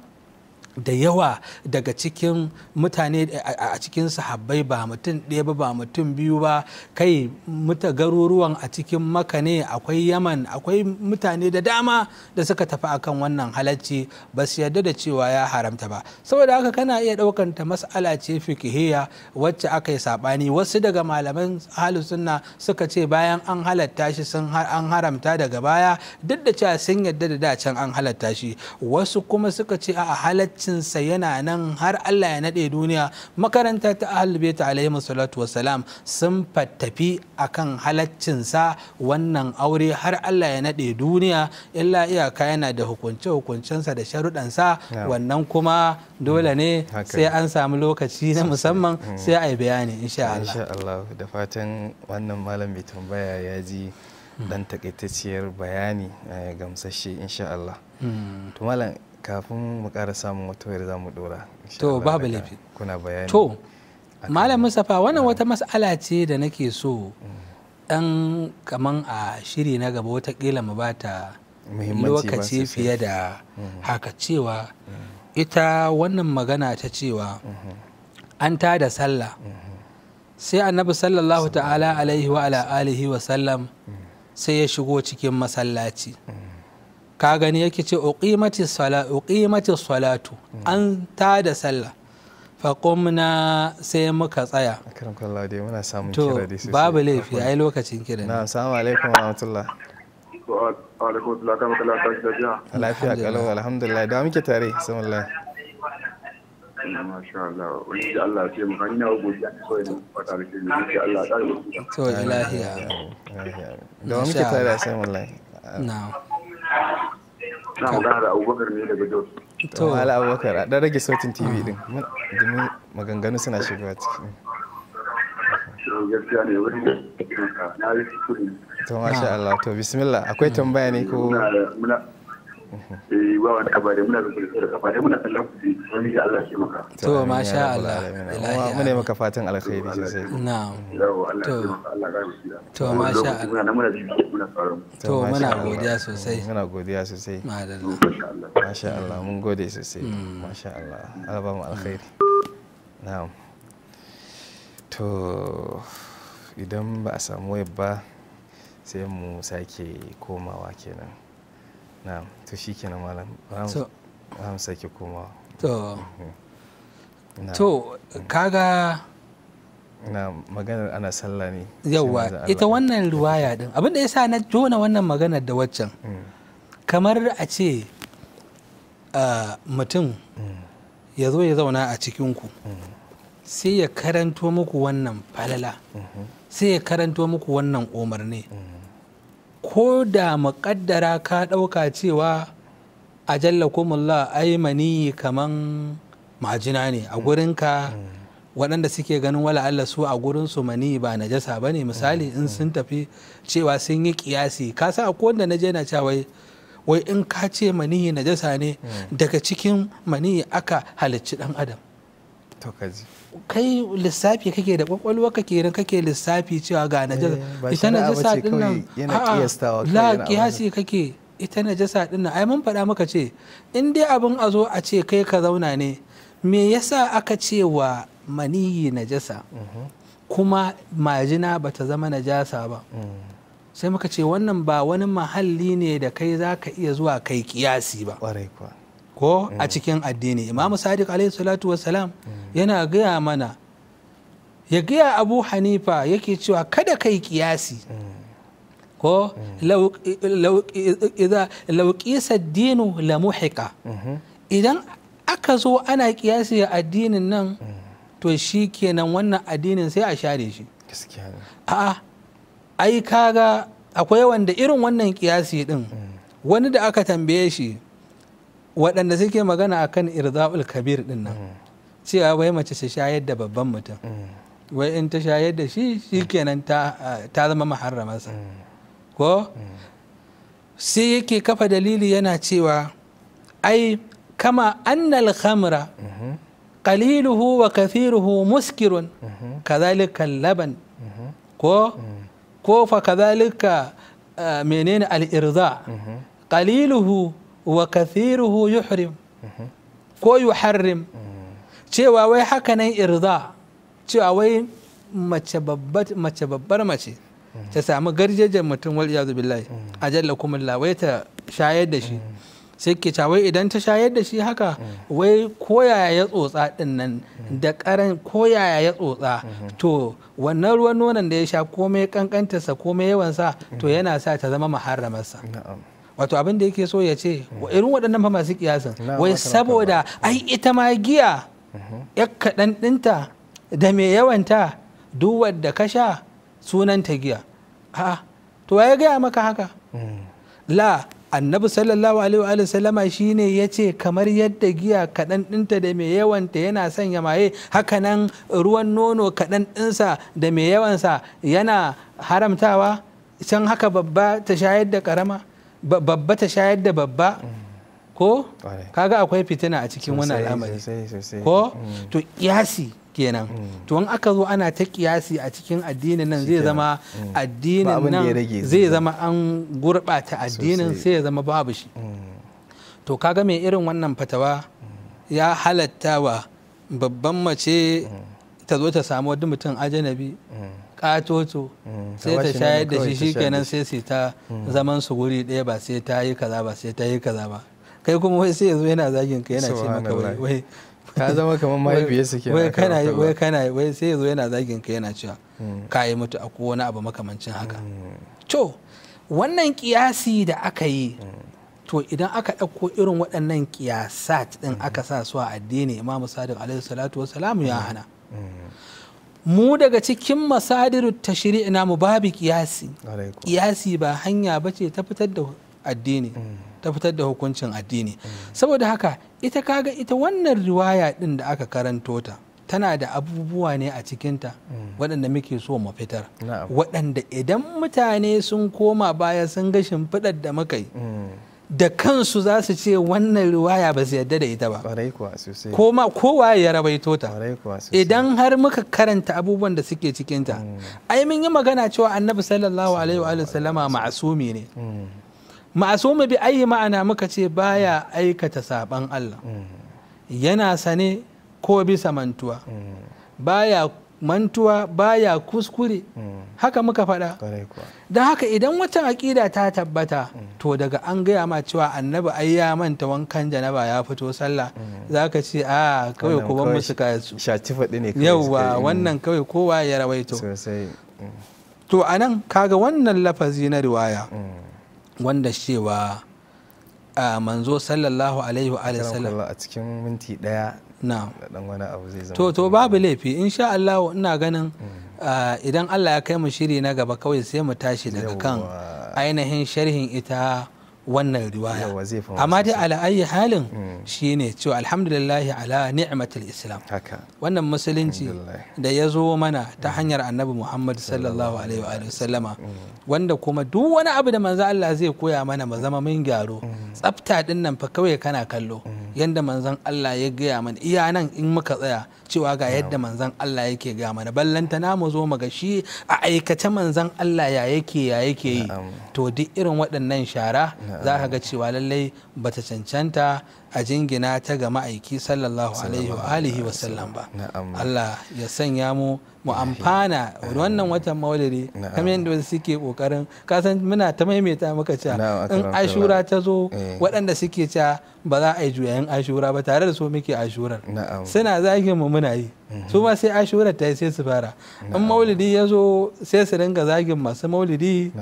da yawa daga cikin mutane a cikin sahabbai, ba mutum ɗaya ba, ba mutum biyu ba, kai muta garuruwan a cikin Maka ne, akwai Yaman, akwai mutane da dama da suka tafi akan wannan halacci, ba su yarda da cewa ya haramta ba. Saboda haka kana iya ɗaukan ta mas'ala ce fikihiyya wacce aka yi saɓani. Wasu daga malaman ahlus sunna suka ce bayan an halatta shi sun an haramta daga baya, duk da cewa sun yarda da da can an halatta shi. Wasu kuma suka ce a'a, halaccinsa yana nan har Allah ya naɗe duniya. Makaranta ta Ahlul Bait alaihi salatu wassalam sun fattafi akan halaccinsa wannan aure har Allah ya naɗe duniya, illa iyaka yana da hukunce hukuncensa da sharuɗansa. Wannan kuma dole ne sai an samu lokaci na musamman sai a yi bayani insha Allah. Insha Allah. Da fatan wannan malam mai tambaya ya ji dan takaitacciyar bayani gamsashe insha Allah. To malam, kafin mu ƙara samun wata wayar za mu dora. To babu laifi. Kuna bayani. To Malam Mustapha, wannan wata mas'ala ce da nake so dan kaman a shiri na gaba watakila mu bata lokaci fiye da haka, cewa ita wannan magana ta cewa an tada sallah sai Annabi sallallahu ta'ala alaihi wa ala alihi wa sallam sai ya shigo cikin masallaci. Ka gani yake ce uqimati salatu, an tada sallah, faqumna, sai muka tsaya. Akramakallah, dai muna samun kira dai sosai. Babu laifi, ai lokacin kira ne. Na assalamu alaikum wa rahmatullah. Wa alaikum assalam, akramakallah, tashi lafiya. Lafiya kalau, alhamdulillah. Da muke tare, bismillah. Masha Allah, wani da Allah ya taimaka, ina godiya kawai da fata da ke yi, Allah ya tsare mu. To ilahiya. Da muke tare, bismillah. Na'am. Na magana da Abubakar ne daga Jos. To Mala Abubakar, a dan rage sautin TV din, domin maganganu suna shigowa ciki. Gaskiya ne, wani na yi kuskure. To masha Allah, to bismillah, akwai tambaya ne ko? Muna ba wani kabare, muna da kafa dai, muna kallon ku, wani da Allah ya maka. To masha Allah. Muna maka fatan alkhairi sosai. Na'am. To to masha Allah. Muna muna To muna godiya sosai. Muna godiya sosai. Madalla. Masha Allah, mun gode sosai. Masha Allah. Allah ba mu alkhairi. Na'am. To idan ba a samu wayar ba sai mu sake komawa kenan. Na'am, to shikenan malam, So- za mu sake komawa. To Na'am. to kaga Na maganar ana sallah ne, sai manzon yawa Allah ita wannan riwaya din, abinda yasa na jona wannan maganar da waccan, kamar a ce mutum ya zo ya zauna a cikinku, sai ya karanto muku wannan falala, sai ya karanto muku wannan umarni, ko da muƙaddara ka ɗauka cewa ajallakumullah ai maniyi kaman majina ne a gurinka, waɗanda suke ganin wala Allah su a gurin su maniyi ba najasa ba ne, misali in sun tafi cewa sun yi kiyasi, ka sa akwai wanda na je na cewa wai wai in ka ce maniyi najasa ne, daga cikin maniyi aka halicci ɗan adam. To kaji. Kai lissafi kake da kwakwalwa kake ran kake lissafi cewa ga najasa, Eh, ba ita shari'a najasa bace din nan kawai, yana a'a, kiyastawa kawai, la yana abin kiyasi kake, ita najasa din nan ai mun faɗa maka ce in dai abin a zo a ce kai ka zauna ne, me yasa aka ce wa maniyi najasa kuma majina bata zama najasa ba? Sai muka ce wannan ba wani mahalli ne da kai za ka iya zuwa kai kiyasi ba. Kwarai kuwa. Ko a cikin addini Imamu Sadiq alaihi salatu wassalam yana gaya mana, ya gaya Abu Hanifa yake cewa kada kai kiyasi, ko law qisa dinu la muhiqa, idan aka zo ana kiyasi a addinin nan to shi kenan wannan addinin sai a share shi. Gaskiya ne. A'a, ai kaga akwai wanda irin wannan kiyasi din, wani da aka tambaye shi, waɗanda suke magana akan irza'ul kabir din nan, cewa wai mace ta shayar da babban mutum, wai in ta shayar da shi shikenan ta zama maharramarsa, ko sai yake kafa dalili yana cewa ai kama annal khamra qaliluhu wa kathiruhu muskirun kadhalika laban, ko fa kadhalika menene al-irza qaliluhu wa kathiruhu yuhrim ko yuharrim, cewa wai haka nan irza, cewa wai mace babbar mace ta samu garjejen mutum, wal iyazu billahi ajallakumullah, wai ta shayar da shi, sai ke cewa wai idan ta shayar da shi haka wai koyaya ya tsotsa din nan da karan koyaya ya tsotsa, to wannan ruwan nonon da ya sha komai kankantarsa komai yawansa to yana sa ta zama muharramarsa. Na'am. Wato abin da yake so ya ce irin waɗannan fa masu kiyasin Na'am, wai haka nan saboda ai ita ma giya ya kaɗan ɗinta da mai yawanta duk wadda ka sha sunanta giya. A'a, to ya gaya maka haka? La, Annabi sallallahu alaihi wa sallama shine ya ce kamar yadda giya kaɗan ɗinta da mai yawanta yana sanya maye, hakanan ruwan nono kaɗan ɗinsa da mai yawansa yana haramtawa. Can haka babba ta shayar da ƙarama, babba ta shayar da babba, ko Ƙwarai. kaga akwai fitina a cikin wannan Sosai, al'amari. sosai, sosai. Ko to kiyasi kenan. To in aka zo ana ta kiyasi a cikin addinin nan zai zama Ba addinin abin da ya nan rage zai zama an gurɓata addinin, Sosai. sai ya zama babu shi. To kaga mai irin wannan fatawa ya halatta wa babban mace ta zo ta samu wani mutum ajanabi katoto, Ta sai ta bashi shayar nono da kawai shi, ta shayar da shikenan shi. sai su ta zaman su guri ɗaya, ba sai ta yi kaza ba, sai ta yi kaza ba. Kai kuma wai sai ya zo yana zagin ka yana ce maka wai Subhanallah. wai Ka zama kamar mahaifiyarsa kenan, wai aka kana rawa. wai kana wai sai ya zo yana zagin ka yana cewa ka yi mutu a ko wani abu makamancin haka. To wannan kiyasi da aka yi, to idan aka ɗauko irin waɗannan kiyasat ɗin aka sa su a addini, Imamu Sadiq alaihi salatu wassalamu ya hana mu. Daga cikin masadiru tashri'i namu babu kiyasi. Ƙwarai kuwa. Kiyasi ba hanya ba ce ta fitar da addini, ta fitar da hukuncin addini. Saboda haka ita kaga ita wannan riwaya din da aka karanto ta tana da abubuwa ne a cikinta waɗanda muke so mu fitar, Na'am. waɗanda idan mutane sun koma baya sun ga shimfiɗar da muka yi, Mm. da kansu za su ce wannan riwaya ba su yarda da ita ba. Ƙwarai kuwa, sosai. Ko ma kowa ya rabaito ta. Ƙwarai kuwa, sosai. Idan har muka karanta abubuwan da suke cikinta, ai mun yi magana cewa Annabi sallallahu alaihi wa sallama ma'asumi ne. Mm. Ma'asumi bi ayi ma'ana? Muka ce baya aikata saban Allah, yana sane ko bisa mantuwa, baya mantuwa, baya kuskure. Haka muka faɗa. Don haka idan wata aƙida ta tabbata, to daga an gaya ma cewa annabi ai ya manta wankan janaba ya fito sallah, za ka ce a kawai ku ban musu kayansu. Shaci faɗi ne. Yauwa, wannan kawai kowa ya rawaito. To anan kaga wannan lafazi na riwaya wanda cewa manzo sallallahu alaihi wa sallam a cikin minti ɗaya na dan wani abu zai zama to babu laifi insha Allah. Ina ganin idan Allah ya kai mu shiri na gaba, kawai sai mu tashi daga kan ainihin sharhin ita wannan riwaya. Amma dai ala ayi halin shine cewa alhamdulillah ala ni'matul islam, wannan musulunci da ya zo mana ta hanyar annabi Muhammad sallallahu alaihi wa sallama, wanda kuma duk wani abu da manzo Allah zai koya mana mu zama mun gyaro. Tsafta din nan fa kawai kana kallo yanda manzon Allah ya gaya mana, iya nan in muka tsaya cewa ga yadda manzon Allah yake gaya mana, ballanta na mu zo mu ga shi a aikace manzon Allah ya yake yi. To duk irin waɗannan shara za ka ga cewa lallai bata cancanta a jingina ta ga ma'aiki sallallahu alaihi wa alihi wa sallam ba. Allah ya sanya mu mu amfana wannan watan maulidi, kamar yadda wasu suke kokarin, kasan muna ta maimaita muka cewa in ashura ta zo, waɗanda suke cewa ba za a yi juyayin ashura ba, tare da su muke ashurar, suna zagin mu muna yi, su ma sai ashurar ta yi sai su fara. In maulidi ya zo sai su dinga zagin masu maulidi.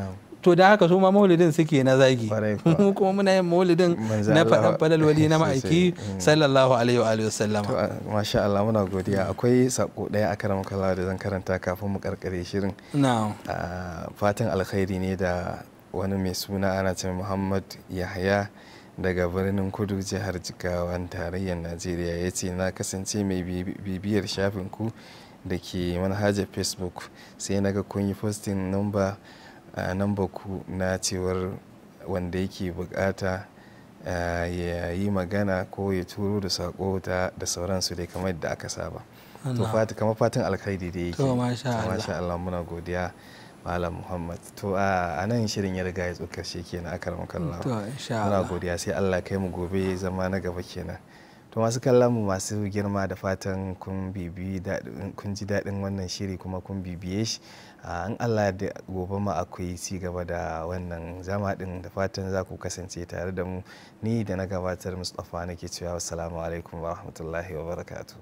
To da haka su ma maulidin suke na zagi, mu kuma muna yin maulidin na faɗan falalwali na ma'aiki sallallahu alaihi wa sallam. Masha Allah, muna godiya. Akwai sako ɗaya a karam kala da zan karanta kafin mu karkare shirin. Fatan alkhairi ne da wani mai suna ana ce Muhammad Yahaya daga birnin Kudu, jihar Jigawan, tarayyar Najeriya. Ya ce na kasance mai bibiyar shafin ku da ke manhajar Facebook, sai na ga kun yi posting number ku na cewar wanda yake bukata ya yi magana ko ya turo da sako da sauransu dai kamar yadda aka saba. To kamar fatan alkhairi da yake. To masha Allah, muna godiya Malam Muhammad. To a nan shirin ya riga ya zo karshe kenan, akramakallah. To insha Muna Allah. godiya, sai Allah kai mu gobe zama na gaba kenan. To masu kallon mu masu girma, da fatan kun bibi kun ji daɗin wannan shiri kuma kun bibiye shi. In Allah da gobe ma akwai ci gaba da wannan zama din, da fatan za ku kasance tare da mu. Ni da na gabatar, Mustapha, nake cewa assalamu alaikum wa rahmatullahi wa barakatuh.